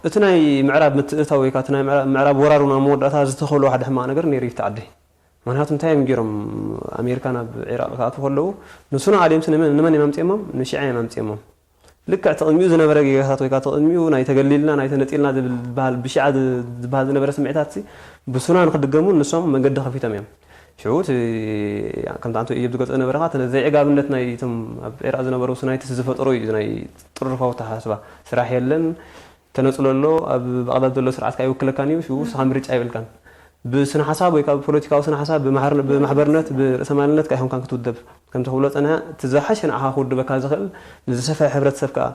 እቲ ናይ ምዕራብ ምትእታው ወይ ከዓ እቲ ናይ ምዕራብ ወራር እውን ኣብ መወዳእታ ዝተኸሎ ሓደ ሕማቕ ነገር ነይሩ ይፍቲ ዓዲ። ምክንያቱ እንታይ እዮም ገይሮም? ኣሜሪካ ናብ ዒራቕ ክኣትዉ ከለዉ ንሱና ኣልዮም ንመን እዮም ኣምፅኦሞም? ንሽዓ እዮም ኣምፅኦሞም። ልክዕ እቲ ቅድሚኡ ዝነበረ ጌጋታት ወይ ከዓ እቲ ቅድሚኡ ናይ ተገሊልና ናይ ተነፂልና ዝብል ዝበሃል ብሽዓ ዝበሃል ዝነበረ ስምዒታት ብሱና ንክድገሙ ንሶም መንገዲ ከፊቶም እዮም። ሽዑ ከምቲ ኣንቶ እዮብ ዝገልፆ ዝነበረ ከዓ ዘይዕጋብነት ናይ እቶም ኣብ ዒራቕ ዝነበሩ ሱናይትስ ዝፈጠሮ እዩ። ናይ ጥርፋዊ ተሓስባ ስራሕ የለን ተነፅሎ ኣሎ ኣብ ባቕዳድ ዘሎ ስርዓት ከዓ ይውክለካን እዩ። ሽዑ ስኻ ምርጫ የብልካን ብስነ ሓሳብ ወይ ከዓ ብፖለቲካዊ ስነ ሓሳብ ብማሕበርነት ብርእሰማልነት ከዓ ይኮንካን ክትውደብ ከምቲ ክብሎ ፀንሐ እቲ ዝሓሸ ንዓኻ ክውድበካ ዝኽእል ንዝሰፍሐ ሕብረተሰብ ከዓ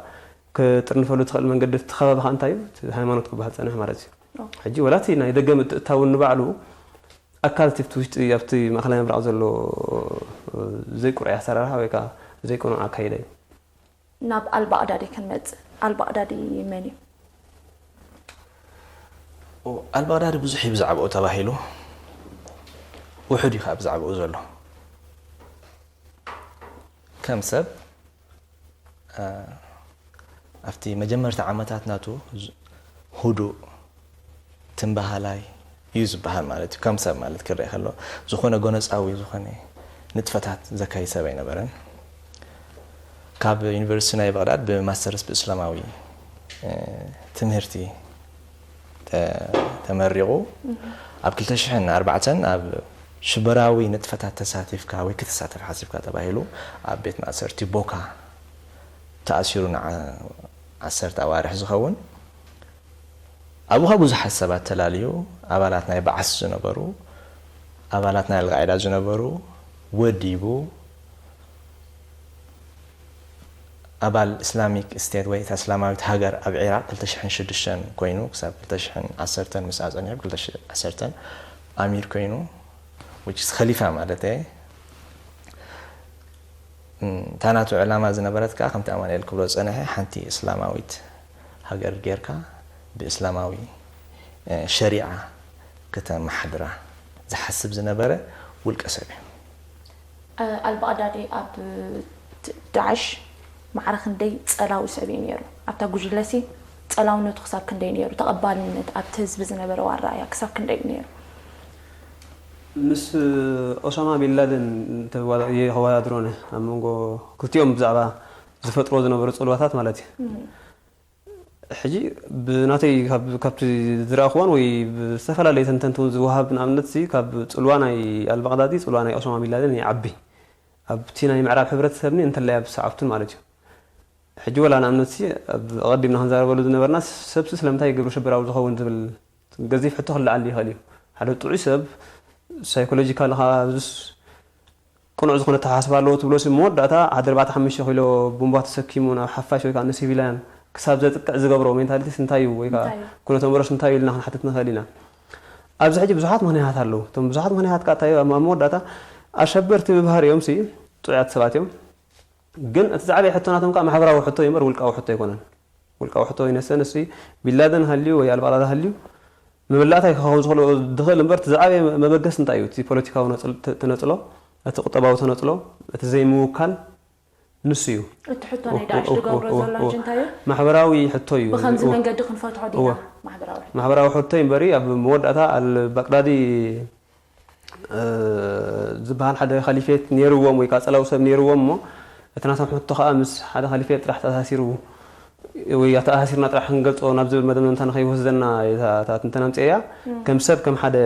ክጥርንፈሉ ትኽእል መንገዲ እቲ ከባቢ ከዓ እንታይ እዩ? ሃይማኖት ክበሃል ፀንሐ ማለት እዩ። ሕጂ ወላ እቲ ናይ ደገ ምትእታው ንባዕሉ ኣካል እቲ ውሽጢ ኣብቲ ማእኸላይ ምብራቕ ዘሎ ዘይቁርዕ ኣሰራርሓ ወይ ከዓ ዘይቅኑዕ ኣካይዳ እዩ። ናብ ኣልባቕዳዲ ክንመጽእ፣ ኣልባቕዳዲ መን እዩ? ኣልባቕዳዲ ብዙሕ እዩ ብዛዕባኡ ተባሂሉ፣ ውሑድ እዩ ከዓ ብዛዕባኡ ዘሎ። ከም ሰብ ኣብቲ መጀመርታ ዓመታት ናቱ ህዱእ ትምበሃላይ እዩ ዝበሃል ማለት እዩ። ከም ሰብ ማለት ክረአ ከሎ ዝኾነ ጎነፃዊ ዝኾነ ንጥፈታት ዘካይድ ሰብ ኣይነበረን። ካብ ዩኒቨርሲቲ ናይ በቕዳድ ብማስተርስ ብእስላማዊ ትምህርቲ ተመሪቑ ኣብ ክልተ ሽሕን ኣርባዕተን ኣብ ሽበራዊ ንጥፈታት ተሳቲፍካ ወይ ክትሳተፍ ሓሲብካ ተባሂሉ ኣብ ቤት ማእሰርቲ ቦካ ተኣሲሩ ንዓሰርተ ኣዋርሕ ዝኸውን ኣብኡ ካብ ብዙሓት ሰባት ተላልዩ ኣባላት ናይ በዓስ ዝነበሩ ኣባላት ናይ ኣልቃዒዳ ዝነበሩ ወዲቡ ኣባል እስላሚክ ስቴት ወይ እታ እስላማዊት ሃገር ኣብ ዒራቅ ክልተ ሽሕን ሽዱሽተን ኮይኑ ክሳብ ክልተ ሽሕን ዓሰርተን ምስኣ ጸኒሑ ብ ክልተ ሽሕን ዓሰርተን ኣሚር ኮይኑ which is ኸሊፋ ማለት እየ። እታ ናቱ ዕላማ ዝነበረት ከዓ ከምቲ ኣማኑኤል ክብሎ ዝጸንሐ ሓንቲ እስላማዊት ሃገር ጌርካ ብእስላማዊ ሸሪዓ ክተመሓድራ ዝሓስብ ዝነበረ ውልቀ ሰብ እዩ። ኣልባቕዳዲ ኣብ ዳዕሽ ማዕረ ክንደይ ጸላዊ ሰብ እዩ ነይሩ? ኣብታ ጉጅለሲ ጸላውነቱ ክሳብ ክንደይ ነይሩ? ተቐባልነት ኣብቲ ህዝቢ ዝነበረው ኣረኣእያ ክሳብ ክንደይ እዩ ነይሩ? ምስ ኦሳማ ቢንላደን ከወዳድሮ ነ ኣብ መንጎ ክልቲኦም ብዛዕባ ዝፈጥሮ ዝነበሩ ጽልዋታት ማለት እዩ። ሕጂ ብናተይ ካብቲ ዝረእኽዎን ወይ ብዝተፈላለየ ተንተንቲ እውን ዝወሃብ ንኣብነት ካብ ፅልዋ ናይ ኣልባቅዳዲ ፅልዋ ናይ ኦሳማ ቢንላደን ይዓቢ ኣብቲ ናይ ምዕራብ ሕብረተሰብኒ እንተላይ ኣብ ሰዓብቱን ማለት እዩ። ሕጂ ወላ ንኣብነት ኣቐዲምና ክንዛረበሉ ዝነበርና ሰብሲ ስለምታይ ግብረ ሽበራዊ ዝኸውን ዝብል ገዚፍ ሕቶ ክለዓል ይኽእል እዩ። ሓደ ጥዑይ ሰብ ሳይኮሎጂካል ካ ቅኑዕ ዝኾነ ኣተሓሳስባ ኣለዎ ትብሎ ሲ መወዳእታ ሓደ ኣርባዕተ ሓሙሽተ ኪሎ ቡምባ ተሰኪሙ ናብ ሓፋሽ ወይ ከዓ ንሲቪላያን ክሳብ ዘጥቅዕ ዝገብሮ ሜንታሊቲስ እንታይ እዩ ወይ ከዓ ኩነተ ምረስ እንታይ እዩ ኢልና ክንሓትት ንኽእል ኢና። ኣብዚ ሕጂ ብዙሓት ምኽንያታት ኣለዉ። እቶም ብዙሓት ምኽንያታት ከዓ እንታይ ኣብ መወዳእታ ኣሸበርቲ ብባህሪኦም ሲ ጥዑያት ሰባት እዮም። ግን እቲ ዝዓበየ ሕቶ ናቶም ከዓ ማሕበራዊ ሕቶ እዩ እምበር ውልቃዊ ሕቶ ኣይኮነን። ውልቃዊ ሕቶ ይነሰ ንሱ ቢንላደን ሃልዩ ወይ ኣልባቅዳዲ ሃልዩ ምብላእታይ ክኸውን ዝኽእል ዝኽእል እምበር እቲ ዝዓበየ መበገሲ እንታይ እዩ? እቲ ፖለቲካዊ ተነጽሎ፣ እቲ ቁጠባዊ ተነጽሎ፣ እቲ ዘይምውካል ንሱ እዩ። እቲ ሕቶ ናይ ዳዕሽ ዝገብሮ ዘሎ ሕጂ እንታይ እዩ? ማሕበራዊ ሕቶ እዩ። ብኸምዚ መንገዲ ክንፈትሖ ዲና ማሕበራዊ ሕቶ? ማሕበራዊ ሕቶ እዩ እምበሪ ኣብ መወዳእታ ኣልባቅዳዲ ዝበሃል ሓደ ካሊፌት ነይርዎም ወይ ከዓ ፀላዊ ሰብ ነይርዎም እሞ እቲ ናቶም ሕቶ ከዓ ምስ ሓደ ካሊፌት ጥራሕ ተኣሳሲሩ ወይ ኣተኣሳሲርና ጥራሕ ክንገልፆ ናብ ዝብል መደምደምታ ንከይወስደና እታ ትንተና ኣምፅኤያ። ከም ሰብ ከም ሓደ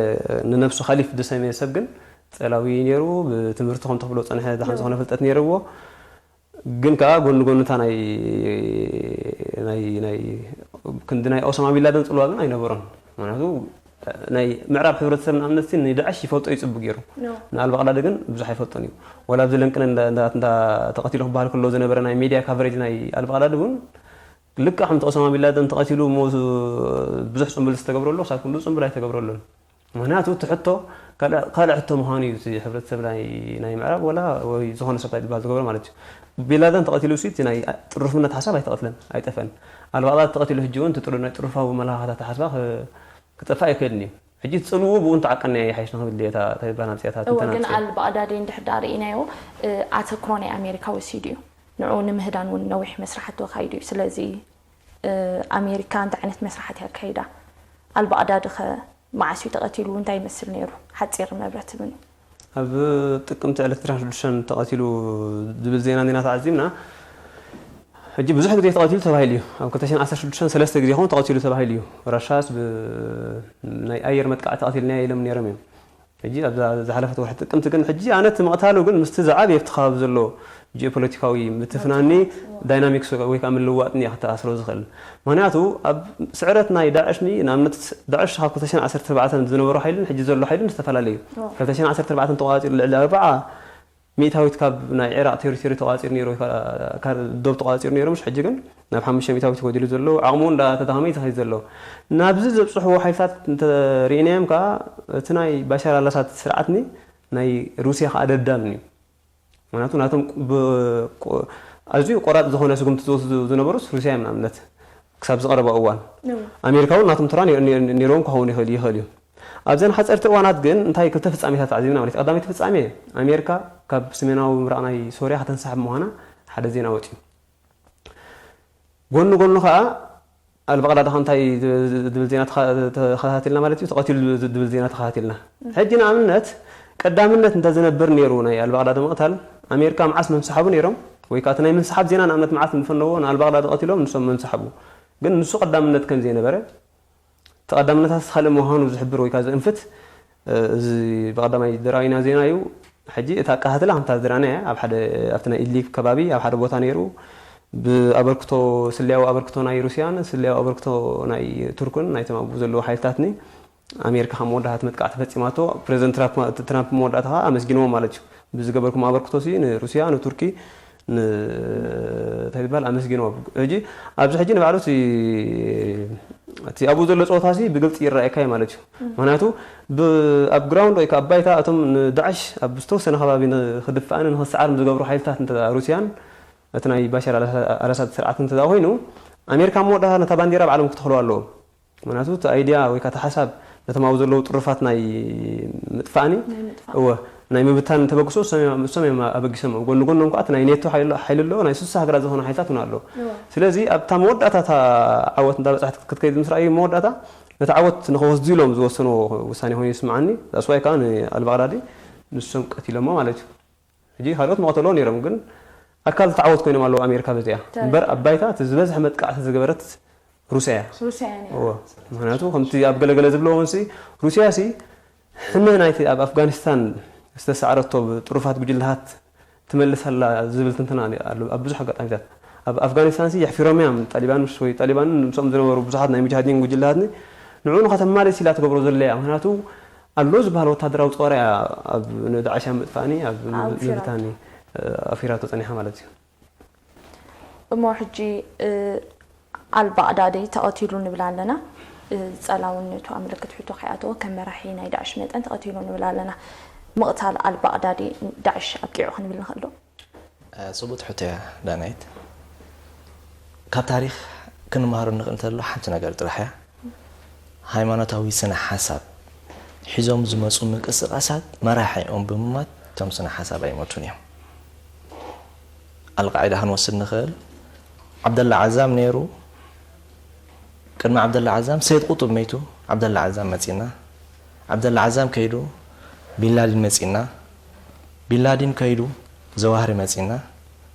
ንነብሱ ካሊፍ ዝሰመየ ሰብ ግን ጸላዊ ነይሩ። ብትምህርቲ ከም ተኽብሎ ጸንሐ ድሓን ዝኾነ ፍልጠት ነይርዎ። ግን ከኣ ጎኒ ጎኒ እታ ናይ ናይ ናይ ክንዲ ናይ ኦሳማ ቢንላደን ጽልዋ ግን ኣይነበሮን። ምክንያቱ ናይ ምዕራብ ሕብረተሰብ ንኣብነት ንዳዕሽ ይፈልጦ እዩ ጽቡቅ ገይሩ። ንኣልባቅዳዲ ግን ብዙሕ ኣይፈልጦን እዩ። ወላ ኣብዚ ለንቅነ እንዳ እንዳ እንዳ ተቐቲሉ ክበሃል ከሎ ዝነበረ ናይ ሚድያ ካቨሬጅ ናይ ኣልባቅዳዲ እውን ልክዕ ከምቲ ኦሳማ ቢንላደን ተቐቲሉ እሞ ብዙሕ ጽምብል ዝተገብረሉ ክሳብ ክንዱ ጽምብል ኣይተገብረሉን። ምክንያቱ እቲ ሕቶ ካልእ ካልእ ሕቶ ምዃኑ እዩ። እቲ ሕብረተሰብ ናይ ናይ ምዕራብ ወላ ወይ ዝኾነ ሰብ እንታይ ዝበሃል ዝገብሮ ማለት እዩ። ቢንላደን ተቐቲሉ ሲ እቲ ናይ ጥሩፍነት ሓሳብ ኣይተቐትለን ኣይጠፍአን። ኣልባቅዳዲ ተቐቲሉ ሕጂ እውን እቲ ጥሩ ናይ ጥሩፋዊ መላኻታት ሓሳብ ክጠፍእ ኣይክእልን እዩ። ሕጂ እቲ ጽልውኡ ብኡ እንተዓቀንያ ይሓይሽ ንኽብል ድየ እታ እታ ዝበሃል ናብጽያታት እወ ግን እንተናብጽያ። ኣልባቅዳዲ እንድሕር ዳ ርኢናዮ ኣተክሮ ናይ ኣሜሪካ ወሲዱ እዩ። ንዕኡ ንምህዳን እውን ነዊሕ መስራሕቲ ተኻይዱ እዩ። ስለዚ ኣሜሪካ እንታይ ዓይነት መስራሕቲ ኣካይዳ? ኣልባቅዳዲ ኸ መዓስ እዩ ተቐቲሉ? እንታይ ይመስል ነይሩ ሓፂር መብረት ትብሉ? ኣብ ጥቅምቲ ዕለት ዕስራን ሽዱሽተን ተቐቲሉ ዝብል ዜና እንዲና ተዓዚብና። ሕጂ ብዙሕ ግዜ ተቐቲሉ ተባሂሉ እዩ። ኣብ ክልተ ሽሕን ዓሰርተ ሽዱሽተን ሰለስተ ግዜ ኸውን ተቐቲሉ ተባሂሉ እዩ። ራሻስ ብ ናይ ኣየር መጥቃዕቲ ቀቲልናዮ ኢሎም ነይሮም እዮም። ሕጂ ኣብዛ ዝሓለፈት ወርሒ ጥቅምቲ ግን ሕጂ ኣነ እቲ ምቕታሉ ግን ምስቲ ዝዓበየ ኣብቲ ከባቢ ዘሎ ጂኦፖለቲካዊ ምትፍናኒ ዳይናሚክስ ወይ ከዓ ምልውዋጥኒ እየ ክተኣስሮ ዝኽእል። ምክንያቱ ኣብ ስዕረት ናይ ዳዕሽኒ ንኣብነት ዳዕሽ ካብ ክልተ ሽሕን ዓሰርተ ኣርባዕተን ዝነበሮ ሓይልን ሕጂ ዘሎ ሓይልን ዝተፈላለዩ እዩ። ካብ ክልተ ሽሕን ዓሰርተ ኣርባዕተን ተቋፂሩ ልዕሊ ኣርባዓ ሚእታዊት ካብ ናይ ዒራቕ ቴሪቶሪ ተቋፂሩ ነይሩ ወይ ከዓ ካብ ዶብ ተቋፂሩ ነይሩ ምሽ ሕጂ ግን ናብ ሓሙሽተ ሚእታዊት ጎዲሉ ዘሎ ዓቕሙ እንዳተዳኸመ እዩ ዝኸይድ ዘሎ። ናብዚ ዘብፅሕዎ ሓይልታት እንተሪእናዮም ከዓ እቲ ናይ ባሻር ኣላሳድ ስርዓትኒ ናይ ሩሲያ ከዓ ደዳምኒ እዩ። ምክንያቱ ናቶም ብ- ቆ- ኣዝዩ ቆራፅ ዝኾነ ስጉምቲ ዝወስዱ ዝነበሩስ ሩሲያ እዮም ንኣብነት ክሳብ ዝቐረባ እዋን ኣሜሪካ እውን ናቶም ተራ ነይሮም ክኸውን ይኽእል ይኽእል እዩ። ኣብዘን ሓፀርቲ እዋናት ግን እንታይ ክልተ ፍፃሜታት ተዓዚብና ማለት እዩ። ቀዳመይቲ ፍፃሜ ኣሜሪካ ካብ ሰሜናዊ ምብራቕ ናይ ሶርያ ከተንሳሕብ ምዃና ሓደ ዜና ወፅዩ። ጎኒ ጎኒ ከዓ ኣልባቕዳዲ ከ እንታይ ዝብል ዜና ተኸታቲልና ማለት እዩ፣ ተቐቲሉ ዝብል ዜና ተኸታቲልና። ሕጂ ንኣብነት ቀዳምነት እንተዝነብር ነይሩ ናይ ኣልባቕዳዲ ምቕታል ኣሜሪካ መዓስ ምንስሓቡ ነይሮም ወይ ከዓ እቲ ናይ ምንስሓብ ዜና ንኣብነት መዓስ ምፈነዎ ንኣልባቕዳዲ ቀቲሎም ንሶም ምንስሓቡ። ግን ንሱ ቀዳምነት ከም ዘይነበረ ተቐዳምነታት ካልእ ምዃኑ ዝሕብር ወይ ከዓ ዘእንፍት እዚ ብቐዳማይ ዝረኣይና ዜና እዩ። ሕጂ እታ ኣቀታትላ ከምታ ዝረኣናያ ኣብ ሓደ ኣብቲ ናይ ኢድሊብ ከባቢ ኣብ ሓደ ቦታ ነይሩ ብኣበርክቶ ስልያዊ ኣበርክቶ ናይ ሩስያን ስልያዊ ኣበርክቶ ናይ ቱርክን ናይቶም ኣብኡ ዘለዉ ሓይልታትኒ ኣሜሪካ ካብ መወዳእታ መጥቃዕቲ ፈፂማቶ ፕሬዚደንት ትራምፕ መወዳእታ ከዓ ኣመስጊንዎ ማለት እዩ። ብዝገበርኩም ኣበርክቶ ሲ ንሩስያ ንቱርኪ እንታይ ዝበሃል ኣመስጊንዎ። ሕጂ ኣብዚ ሕጂ ንባዕሉ እቲ ኣብኡ ዘሎ ፀወታ ሲ ብግልፂ ይረኣየካ እዩ ማለት እዩ። ምክንያቱ ኣብ ግራውንድ ወይ ኣብ ባይታ እቶም ንዳዕሽ ኣብ ዝተወሰነ ከባቢ ንክድፍኣን ንክሰዓርን ዝገብሩ ሓይልታት እንተ ሩስያን እቲ ናይ ባሻር ኣላሳድ ስርዓት እንተ ኮይኑ ኣሜሪካ መወዳእታ ነታ ባንዲራ ባዕሎም ክተኽልዋ ኣለዎም። ምክንያቱ እቲ ኣይድያ ወይ ከዓ እቲ ሓሳብ ነቶም ኣብኡ ዘለዉ ጥሩፋት ናይ ምጥፋእኒ እወ ናይ ምብታን ተበግሶ እሶም እዮም ኣበጊሶም። ጎኒ ጎኖም ከዓ እቲ ናይ ኔቶ ሓይሊ ኣሎ ናይ ስሳ ሃገራት ዝኾነ ሓይልታት እውን ኣሎ። ስለዚ ኣብታ መወዳእታ እታ ዓወት እንዳበፃሕት ክትከይድ ምስ ረኣዩ መወዳእታ ነቲ ዓወት ንክወስዱ ኢሎም ዝወሰንዎ ውሳኔ ኮይኑ ይስምዓኒ። ዛስዋይ ከዓ ንኣልባቕዳዲ ንሶም ቀቲሎሞ ማለት እዩ። ሕጂ ካልኦት መቐተሎ ነይሮም ግን ኣካል ተዓወት ኮይኖም ኣለዉ ኣሜሪካ በዚኣ እምበር ኣብ ባይታ እቲ ዝበዝሐ መጥቃዕቲ ዝገበረት ሩስያ እያ። ምክንያቱ ከምቲ ኣብ ገለገለ ዝብለዎ ሲ ሩስያ ሲ ሕነ ናይቲ ኣብ ኣፍጋኒስታን ዝተሳዕረቶ ጥሩፋት ጉጅለታት ትመልስ ኣላ ዝብል ትንተና ኣሎ ኣብ ብዙሕ ኣጋጣሚታት። ኣብ ኣፍጋኒስታን ሲ የሕፊሮም እዮም ጣሊባን ምስ ወይ ጣሊባንን ምስኦም ዝነበሩ ብዙሓት ናይ ሙጃሃዲን ጉጅለታትኒ ንዑ ንኸተማልስ ኢላ ትገብሮ ዘለያ ምክንያቱ ኣሎ ዝበሃል ወታደራዊ ፀወራ እያ ኣብ ንዳዕሽ ኣብ ምጥፋእኒ ኣብ ምብታኒ ኣፊራቶ ፀኒሓ ማለት እዩ። እሞ ሕጂ ኣልባቕዳዲ ተቐቲሉ ንብል ኣለና። ጸላውነቱ ኣብ ምልክት ሕቶ ከይኣተወ ከም መራሒ ናይ ዳዕሽ መጠን ተቐቲሉ ንብል ኣለና። ምቕታል ኣልባቕዳዲ ዳዕሽ ኣብቂዑ ክንብል ንኽእል ዶ? ጽቡቅ ሕቶ እያ ዳናይት። ካብ ታሪኽ ክንመሃሮ ንኽእል እንተሎ ሓንቲ ነገር ጥራሕ እያ። ሃይማኖታዊ ስነ ሓሳብ ሒዞም ዝመፁ ምንቅስቃሳት መራሒኦም ብምማት እቶም ስነ ሓሳብ ኣይሞቱን እዮም። ኣልቃዒዳ ክንወስድ ንኽእል። ዓብደላ ዓዛም ነይሩ። ቅድሚ ዓብደላ ዓዛም ሰይድ ቁጡብ መይቱ፣ ዓብደላ ዓዛም መፂና። ዓብደላ ዓዛም ከይዱ ቢንላዲን መፂና። ቢንላዲን ከይዱ ዘዋህሪ መፂና።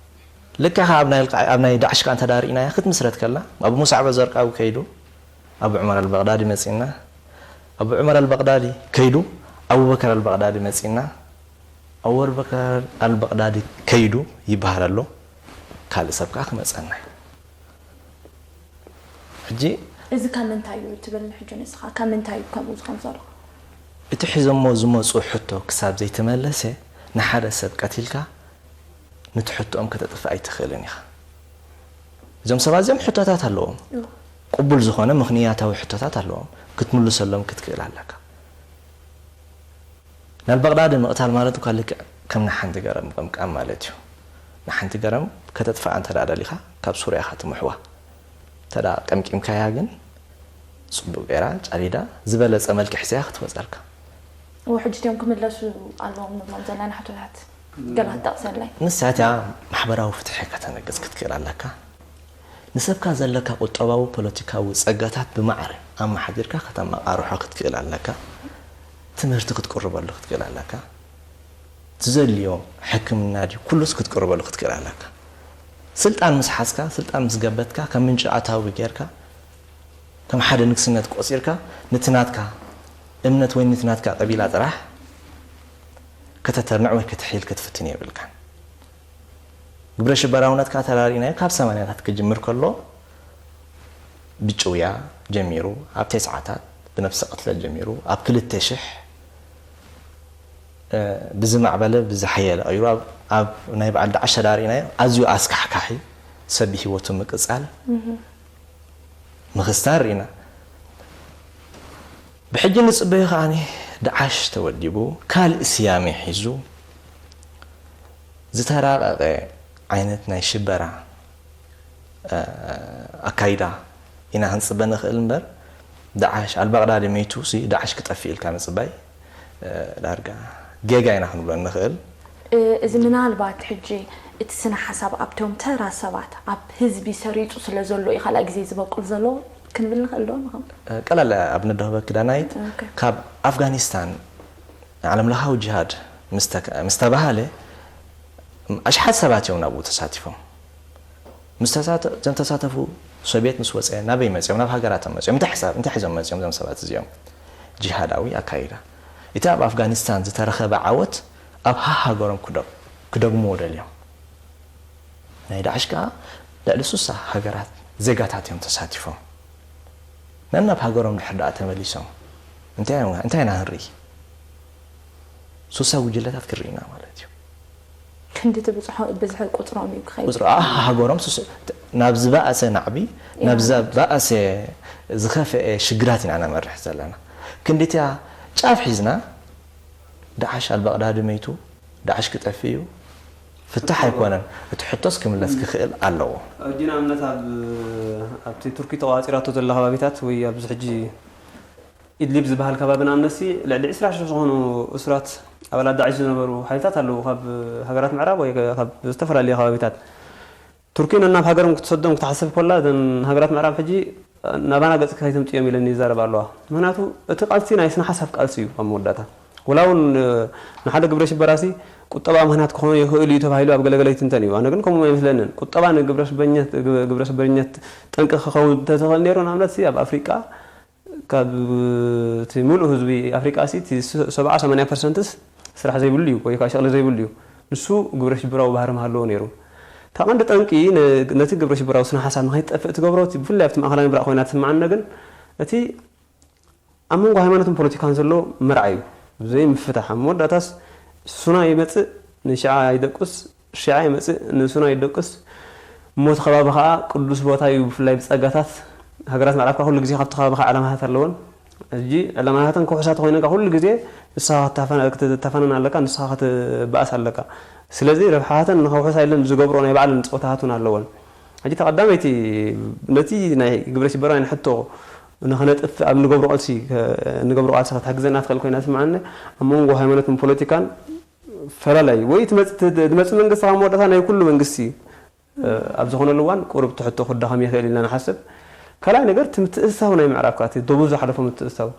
ልክዕ ከኣ ኣብ ናይ ዳዕሽ ከኣ እንተ ርኢናያ ክትምስረት ከላ ኣብ ሙሳዕበ ዘርቃዊ ከይዱ ኣቡ ዑመር ኣልበቕዳዲ መጺና። ኣቡ ዑመር ኣልበቕዳዲ ከይዱ ኣቡበከር ኣልበቕዳዲ መጺና። ኣወር በከር ኣልበቕዳዲ ከይዱ ይበሃል ኣሎ፣ ካልእ ሰብ ከኣ ክመጸና እዩ። ሕጂ እዚ ካብ ምንታይ እዩ ትብል? ሕጂ ንስኻ ካብ ምንታይ እዩ ከምኡ ዝኾን ዘሎ? እቲ ሒዞሞ ዝመጹ ሕቶ ክሳብ ዘይተመለሰ ንሓደ ሰብ ቀቲልካ ነቲ ሕቶኦም ከተጥፍእ ኣይትኽእልን ኢኻ። እዞም ሰባት እዚኦም ሕቶታት ኣለዎም። ቅቡል ዝኾነ ምኽንያታዊ ሕቶታት ኣለዎም። ክትምልሰሎም ክትክእል ኣለካ። ናልበቕዳዲ ምቕታል ማለት እኳ ልክዕ ከም ንሓንቲ ገረብ ምቕምቃም ማለት እዩ። ንሓንቲ ገረም ከተጥፍኣ እንተ ደኣ ደሊኻ ካብ ሱርያ ኢኻ ትምሕዋ። እንተ ደኣ ቀምቂምካያ ግን ጽቡቕ ገይራ ጨዲዳ ዝበለጸ መልክዕ ሒዛ ክትመጸልካ። እዎ ሕጂ እቲኦም ክምለሱ ኣለዎም ንብሎም ዘለና ሕቶታት ገለ ክትጠቕሰለይ? ንሳ እቲኣ ማሕበራዊ ፍትሒ ከተነግስ ክትክእል ኣለካ። ንሰብካ ዘለካ ቁጠባዊ ፖለቲካዊ ጸጋታት ብማዕረ ኣመሓዲርካ ከተመቓርሖ ክትክእል ኣለካ። ትምህርቲ ክትቅርበሉ ክትክእል ኣለካ። ትዘልዮ ሕክምና ድዩ ኩሉስ ክትቅርበሉ ክትክእል ኣለካ። ስልጣን ምስ ሓዝካ ስልጣን ምስ ገበትካ ከም ምንጪ ኣታዊ ጌርካ ከም ሓደ ንግስነት ቆጺርካ ነቲ ናትካ እምነት ወይ ነቲ ናትካ ቀቢላ ጥራሕ ከተተርንዕ ወይ ክትሕይል ክትፍትን የብልካን። ግብረ ሽበራውነት ከዓ ተራሪእናዮ ካብ ሰማንያታት ክጅምር ከሎ ብጭውያ ጀሚሩ ኣብ ተስዓታት ብነብሰ ቅትለት ጀሚሩ ኣብ ክልተ ሽሕ ብዝማዕበለ ብዝሓየለ ቀይሩ ኣብ ናይ በዓል ዳዕሽ ተዳሪእናዮ ኣዝዩ ኣስካሕካሒ ሰብ ብሂወቱ ምቅፃል ምኽስታር ርኢና። ብሕጂ ንፅበዮ ከዓኒ ዳዕሽ ተወዲቡ ካልእ ስያሜ ሒዙ ዝተራቐቐ ዓይነት ናይ ሽበራ ኣካይዳ ኢና ክንፅበ ንኽእል እምበር ዳዕሽ ኣልባቕዳዲ መይቱ ሲ ዳዕሽ ክጠፍእ ኢልካ ምፅባይ ዳርጋ ጌጋ ኢና ክንብሎ ንኽእል። እዚ ምናልባት ሕጂ እቲ ስነ ሓሳብ ኣብቶም ተራ ሰባት ኣብ ህዝቢ ሰሪፁ ስለ ዘሎ እዩ ካልኣይ ግዜ ዝበቁል ዘሎ ክንብል ንኽእል ዶ ንኽእል? ቀላል ኣብነት ዶ ክህበኪ ዳናይት፣ ካብ ኣፍጋኒስታን ዓለም ለኻዊ ጅሃድ ምስ ተባሃለ ኣሽሓት ሰባት እዮም ናብኡ ተሳቲፎም። ምስ ተሳተ- እቶም ተሳተፉ ሶቪየት ምስ ወፀ ናበይ መፅኦም? ናብ ሃገራቶም መፅኦም። እንታይ ሕሳብ እንታይ ሒዞም መፅኦም እዞም ሰባት እዚኦም? ጅሃዳዊ ኣካይዳ። እቲ ኣብ ኣፍጋኒስታን ዝተረኸበ ዓወት ኣብ ሃሃገሮም ክደግምዎ ደልዮም። ናይ ዳዕሽ ከኣ ልዕሊ ሱሳ ሃገራት ዜጋታት እዮም ተሳቲፎም። ነናብ ሃገሮም ድሕር ደኣ ተመሊሶም እንታይ ኢና ክንርኢ? ሱሳ ጉጅለታት ክርኢ ኢና ማለት እዩ። ክንዲ ትብፅሖ ብዝሒ ቁፅሮም እዩ ክኸይድ። ቁፅሮ ሃገሮም ናብ ዝበኣሰ ናዕቢ ናብ ዝበኣሰ ዝኸፍአ ሽግራት ኢና ነመርሕ ዘለና። ክንዲቲያ ጫፍ ሒዝና ዳዕሽ ኣልባቕዳዲ መይቱ ዳዕሽ ክጠፍእ እዩ ፍታሕ ኣይኮነን። እቲ ሕቶስ ክምለስ ክኽእል ኣለዎ። ሕጂ ንኣብነት ኣብ ኣብቲ ቱርኪ ተቋፂራቶ ዘላ ከባቢታት ወይ ኣብዚ ሕጂ ኢድሊብ ዝበሃል ከባቢ ንኣብነትሲ ልዕሊ ዕስራ ሽሕ ዝኾኑ እሱራት ኣባላት ዳዕሽ ዝነበሩ ሓይልታት ኣለዉ ካብ ሃገራት ምዕራብ ወይ ካብ ዝተፈላለዩ ከባቢታት። ቱርኪ ነናብ ሃገሮም ክትሰዶም ክትሓስብ ኮላ እዘን ሃገራት ምዕራብ ሕጂ ናባና ገጽ ከይተምጽኦም ኢለን ይዛረባ ኣለዋ። ምክንያቱ እቲ ቃልሲ ናይ ስነ ሓሳብ ቃልሲ እዩ ኣብ መወዳእታ። ወላ እውን ንሓደ ግብረ ሽበራሲ ቁጠባ ምክንያት ክኾኑ ይኽእሉ እዩ ተባሂሉ ኣብ ገለገለ ይትንተን እዩ። ኣነ ግን ከምኡ ኣይመስለንን። ቁጠባ ንግብረ ሽበርኛት ጠንቂ ክኸውን እንተዝኽእል ነይሩ ንኣብነት ኣብ ኣፍሪቃ ካብ እቲ ሙሉእ ህዝቢ ኣፍሪቃ ሲ ሰብዓ ሰማንያ ፐርሰንትስ ስራሕ ዘይብሉ እዩ ወይ ከዓ ሸቕሊ ዘይብሉ እዩ። ንሱ ግብረ ሽበራዊ ባህሪ ምሃለዎ ነይሩ። እታ ቀንዲ ጠንቂ ነቲ ግብረ ሽበራዊ ስነ ሓሳብ ንኸይጠፍእ ትገብሮ ብፍላይ ኣብቲ ማእኸላይ ምብራቕ ኮይና ትስምዓኒ ግን እቲ ኣብ መንጎ ሃይማኖትን ፖለቲካን ዘሎ መርዓ እዩ። ዘይምፍታሕ ኣብ መወዳእታስ ሱና ይመፅእ ንሽዓ ይደቁስ ሽዓ ይመፅእ ንሱና ይደቁስ እሞ እቲ ከባቢ ከዓ ቅዱስ ቦታ እዩ ብፍላይ ብፀጋታት ሃገራት ምዕራብ ከዓ ኩሉ ግዜ ካብቲ ከባቢ ከዓ ዕላማታት ኣለወን ሕጂ ዕላማታተን ክውሕሳት ኮይነን ከዓ ኩሉ ግዜ ንስኻ ክትተፋነን ኣለካ ንስኻ ክትበኣስ ኣለካ ስለዚ ረብሓታተን ንኸውሕሳ ኢለን ዝገብሮ ናይ ባዕለን ፀወታታት እውን ኣለወን ሕጂ ተቐዳመይቲ ነቲ ናይ ግብረ ሽበራ ናይ ሕቶ ንኸነጥፍ ኣብ ንገብሮ ቃልሲ ንገብሮ ቃልሲ ክትሕግዘና ትኽእል ኮይና ትስምዓኒ ኣብ መንጎ ሃይማኖትን ፖለቲካን ፈላላይ ወይ ዝመፅእ መንግስቲ ካብ መወዳእታ ናይ ኩሉ መንግስቲ ኣብ ዝኾነሉ እዋን ቁሩብ ትሕቶ ክዳኸም ይኽእል ኢልና ንሓስብ ካልኣይ ነገር እቲ ምትእስሳው ናይ ምዕራብ ካቲ ደቡ ዝሓለፎ ምትእስሳው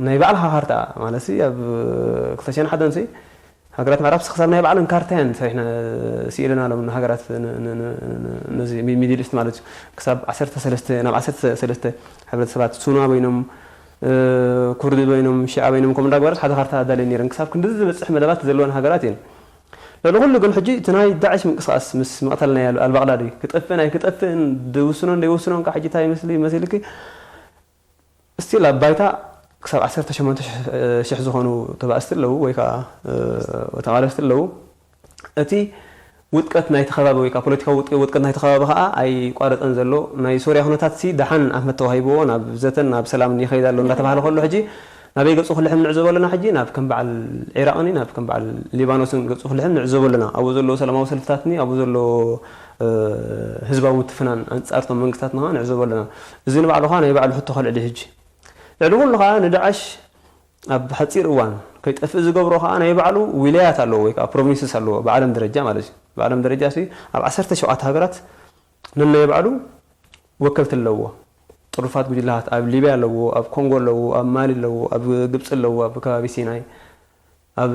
ናይ ባዕልኻ ካርታ ማለት ኣብ ክልተ ሽሕን ሓደን ሃገራት ምዕራብ ክሳብ ናይ ባዕለን ካርታ እየን ሰሪሕና ስኢለና ሎም ሃገራት ነዚ ሚድል ኢስት ማለት እዩ ክሳብ ዓሰርተ ሰለስተ ናብ ዓሰርተ ሰለስተ ሕብረተሰባት ሱና በይኖም ኩርዲ በይኖም፣ ሺዓ በይኖም፣ ከምኡ እንዳግበረት ሓደ ካርታ ኣዳልየን ነይረን። ክሳብ ክንድዚ ዝበፅሕ መደባት ዘለወን ሃገራት እየን። ልዕሊ ኩሉ ግን ሕጂ እቲ ናይ ዳዕሽ ምንቅስቃስ ምስ መቕተል ናይ ኣል-፣ ኣልባቕዳዲ ክጠፍእን ኣይክጠፍእን፣ ዝውስኖን ዘይውስኖን ከዓ ሕጂ እንታይ ይመስል ይመስልኪ? ስቲል ኣብ ባይታ ክሳብ ዓሰርተ ሸሞንተ ሽሕ ዝኾኑ ተባእስቲ ኣለዉ ወይ ከዓ፣ እ፣ ተቓለስቲ ኣለዉ። እቲ ውድቀት ናይቲ ከባቢ ወይ ከዓ ፖለቲካዊ ውጥ-፣ ውድቀት ናይቲ ከባቢ ከዓ ኣይቋረጸን ዘሎ። ናይ ሶርያ ኩነታት ሲ ደሓን ኣፍ ተዋሂብዎ ናብ ዘተን ናብ ሰላምን ይኸይድ ኣሎ እንዳተባሃለ ከሎ ሕጂ ናበይ ገጹ ክልሕም ንዕዘቦ ኣለና። ሕጂ ናብ ከም በዓል ዒራቕን ናብ ከም በዓል ሊባኖስን ገጹ ክልሕም ንዕዘቦ ኣለና። ኣብኡ ዘለዉ ሰላማዊ ሰልፍታትኒ ኣብኡ ዘሎ፣ እ፣ ህዝባዊ ምትፍናን ኣንጻርቶም መንግስታትና ከዓ ንዕዘቦ ኣለና። እዚ ንባዕሉ ከዓ ናይ ባዕሉ ሕቶ ከልዕል እዩ። ሕጂ ልዕሊ ኩሉ ከዓ ንዳዕሽ ኣብ ሓጺር እዋን ከይጠፍእ ዝገብሮ ከዓ ናይ ባዕሉ ዊላያት ኣለዎ ወይ ከዓ ፕሮቪንስስ ኣለዎ ብዓለም ደረጃ ማለት እዩ። ብዓለም ደረጃ ሲ ኣብ ዓሰርተ ሸውዓተ ሃገራት ነናይ ባዕሉ ወከልቲ ኣለዎ። ጥሩፋት ጉጅላት ኣብ ሊብያ ኣለዎ፣ ኣብ ኮንጎ ኣለዎ፣ ኣብ ማሊ ኣለዎ፣ ኣብ ግብጺ ኣለዎ፣ ኣብ ከባቢ ሲናይ፣ ኣብ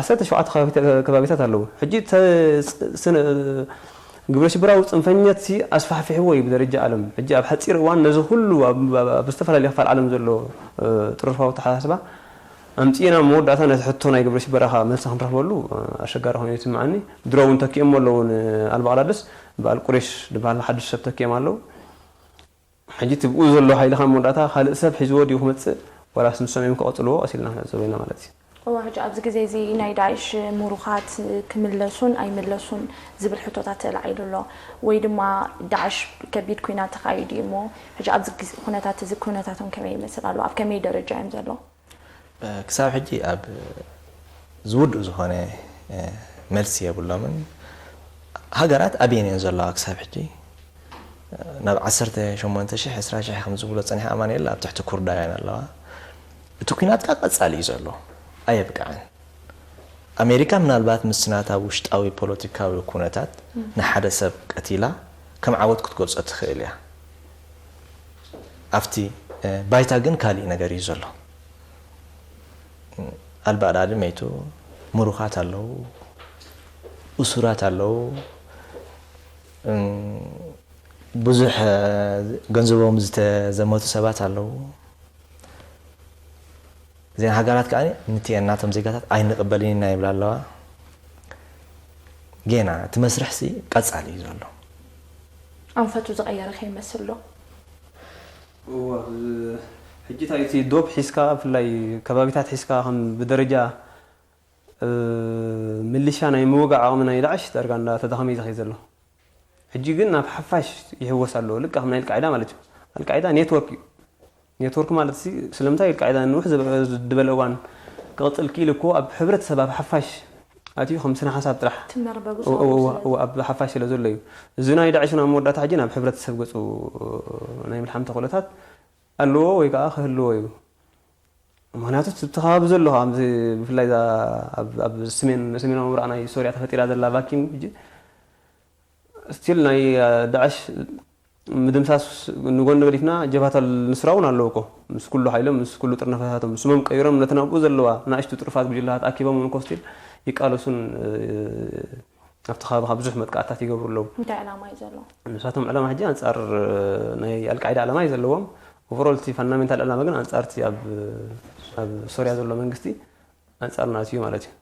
ዓሰርተ ሸውዓተ ከባቢታ-፣ ከባቢታት ኣለዉ። ሕጂ ተ-፣ ስ-፣ ስነ-፣ ግብረ ሽበራዊ ጽንፈኛት ሲ ኣስፋሕፊሕዎ እዩ ብደረጃ ዓለም። ሕጂ ኣብ ሓጺር እዋን ነዚ ኩሉ ኣብ፣ ኣብ፣ ኣብ ዝተፈላለየ ክፋል ዓለም ዘሎ፣ እ፣ ጥርፋዊ ኣተሓሳስባ ኣምጺእና መወዳእታ ነቲ ሕቶ ናይ ግብረ ሽበራኻ መልሲ ክንረኽበሉ፣ እ፣ ኣሸጋሪ ኮይኑ ይስምዓኒ። ድሮ እውን ተኪኦሞ ኣለዉ ንኣልባቕዳድስ፣ በዓል ቁሬሽ ዝበሃል ሓድሽ ሰብ ተኪኦም ኣለዉ። ሕጂ እቲ ብኡ ዘሎ ሓይሊ ካብ መወዳእታ ካልእ ሰብ ሒዝዎ ድዩ ክመጽእ፣ ዋላስ ንሶም እዮም ክቐጽልዎ ቀስ ኢልና ክንዕዘቦ ኢና ማለት እዩ። እወ፣ ሕጂ ኣብዚ ግዜ እዚ ናይ ዳዕሽ ምሩኻት ክምለሱን ኣይምለሱን ዝብል ሕቶታት ተላዒሉ ኣሎ። ወይ ድማ ዳዕሽ ከቢድ ኲናት ተኻይዱ እዩ እሞ፣ ሕጂ ኣብዚ ግዜ ኩነታት እዚ ኩነታቶም ከመይ ይመስል ኣሎ? ኣብ ከመይ ደረጃ እዮም ዘለዉ? እ፣ ክሳብ ሕጂ ኣብ ዝውድእ ዝኾነ፣ እ፣ መልሲ የብሎምን። ሃገራት ኣብየን እየን ዘለዋ ክሳብ ሕጂ? እ፣ ናብ ዓሰርተ ሸሞንተ ሽሕ፣ ዕስራ ሽሕ ከም ዝብሎ ጸኒሐ ኣማኑኤል ኣብ ትሕቲ ኩርዳውያን ኣለዋ። እቲ ኲናት ከኣ ቀጻሊ እዩ ዘሎ፣ ኣየብቅዐን። ኣሜሪካ ምናልባት ምስ ናታ ውሽጣዊ ፖለቲካዊ ኩነታት ንሓደ ሰብ ቀቲላ ከም ዓወት ክትገልጾ ትኽእል እያ። ኣብቲ፣ እ፣ ባይታ ግን ካሊእ ነገር እዩ ዘሎ። ኣልባዳዲ መይቱ፣ ምሩኻት ኣለዉ፣ እሱራት ኣለዉ፣ እም፣ ብዙሕ፣ እ፣ ገንዘቦም ዝተዘመቱ ሰባት ኣለዉ። እዘን ሃገራት ከኣ ንትኤን ናቶም ዜጋታት ኣይንቕበልን ኢና ይብላ ኣለዋ። ጌና እቲ መስርሕሲ ቀጻሊ እዩ ዘሎ። ኣንፈቱ ዝቐየረ ከይመስል ዶ? እወ፣ ዝ-፣ ሕጂ እንታይ እቲ ዶብ ሒዝካ፣ ብፍላይ ከባቢታት ሒዝካ፣ ከም ብደረጃ፣ እ፣ ሚሊሻ ናይ ምውጋእ ዓቕሚ ናይ ዳዕሽ ዳርጋ እንዳተዳኸመ እዩ ዝኸይድ ዘሎ። ሕጂ ግን ናብ ሓፋሽ ይሕወስ ኣሎ። ልክዕ ከም ናይ ኣልቃዒዳ ማለት እዩ። ኣልቃዒዳ ኔትወርክ እዩ። ኔትወርክ ማለት ሲ ስለምንታይ ኣልቃዒዳ ንውሕ ዝበ-፣ ዝበለ እዋን ክቕጽል ክኢሉ እኮ ኣብ ሕብረተሰብ ኣብ ሓፋሽ ኣትዩ ከም ስነ ሓሳብ ጥራሕ እቲ መርበቡ እወ፣ እወ፣ እወ፣ ስለ እወ፣ ኣብ ሓፋሽ ስለ ዘሎ እዩ። እዚ ናይ ዳዕሽ ናብ መወዳእታ ሕጂ ናብ ሕብረተሰብ ገጹ ናይ ምልሓም ተኽእሎታት ኣለዎ ወይ ከዓ ክህልዎ እዩ። ምኽንያቱ እቲ ከባቢ ዘሎ ኣብዚ ብፍላይ እዛ ኣብ፣ ኣብ ሰሜን፣ ሰሜናዊ ምብራቕ ናይ ሶርያ ተፈጢራ ዘላ ቫኪዩም ሕጂ ስቲል ናይ፣ እ፣ ዳዕሽ ምድምሳስ ንጎኒ ገዲፍና ጀብሃት ኣል ኑስራ እውን ኣለዉ እኮ። ምስ ኩሉ ሓይሎም፣ ምስ ኩሉ ጥርነፈታቶም፣ ስሞም ቀይሮም ነተን ኣብኡ ዘለዋ ንኣሽቱ ጥርፋት ጉጅለታት ኣኪቦም እውን እኮ ስቲል ይቃለሱን፣ እ፣ ኣብቲ ከባቢ ካብ ብዙሕ መጥቃዕትታት ይገብሩ ኣለዉ። እንታይ ዕላማ እዩ ዘለዎ? ንሳቶም ዕላማ ሕጂ ኣንጻር፣ እ፣ ናይ ኣልቃዒዳ ዕላማ እዩ ዘለዎም። ኦቨሮል እቲ ፋንዳሜንታል ዕላማ ግን ኣንጻር እቲ ኣብ፣ ኣብ ሶርያ ዘሎ መንግስቲ ኣንጻር ናቱ እዩ ማለት እዩ።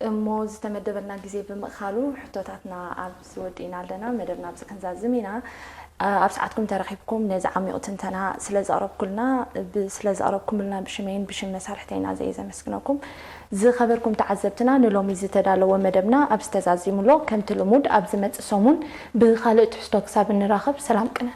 እሞ ዝተመደበልና ግዜ ብምእኻሉ ሕቶታትና ኣብዚ ወዲእና ኣለና። መደብና ኣብዚ ክንዛዝም ኢና። ኣ-፣ ኣብ ሰዓትኩም ተረኺብኩም ነዚ ዓሚቕ ትንተና ስለ ዘቕረብኩልና፣ ብ-፣ ስለ ዘቕረብኩምልና ብሽመይን ብሽም መሳርሕተይና ዘየ ዘመስግነኩም። ዝኸበርኩም ተዓዘብትና፣ ንሎሚ ዝተዳለወ መደብና ኣብዚ ተዛዚሙ ኣሎ። ከምቲ ልሙድ ኣብ ዝመጽእ ሰሙን ብኻልእ ትሕዝቶ ክሳብ እንራኸብ ሰላም ቅነ።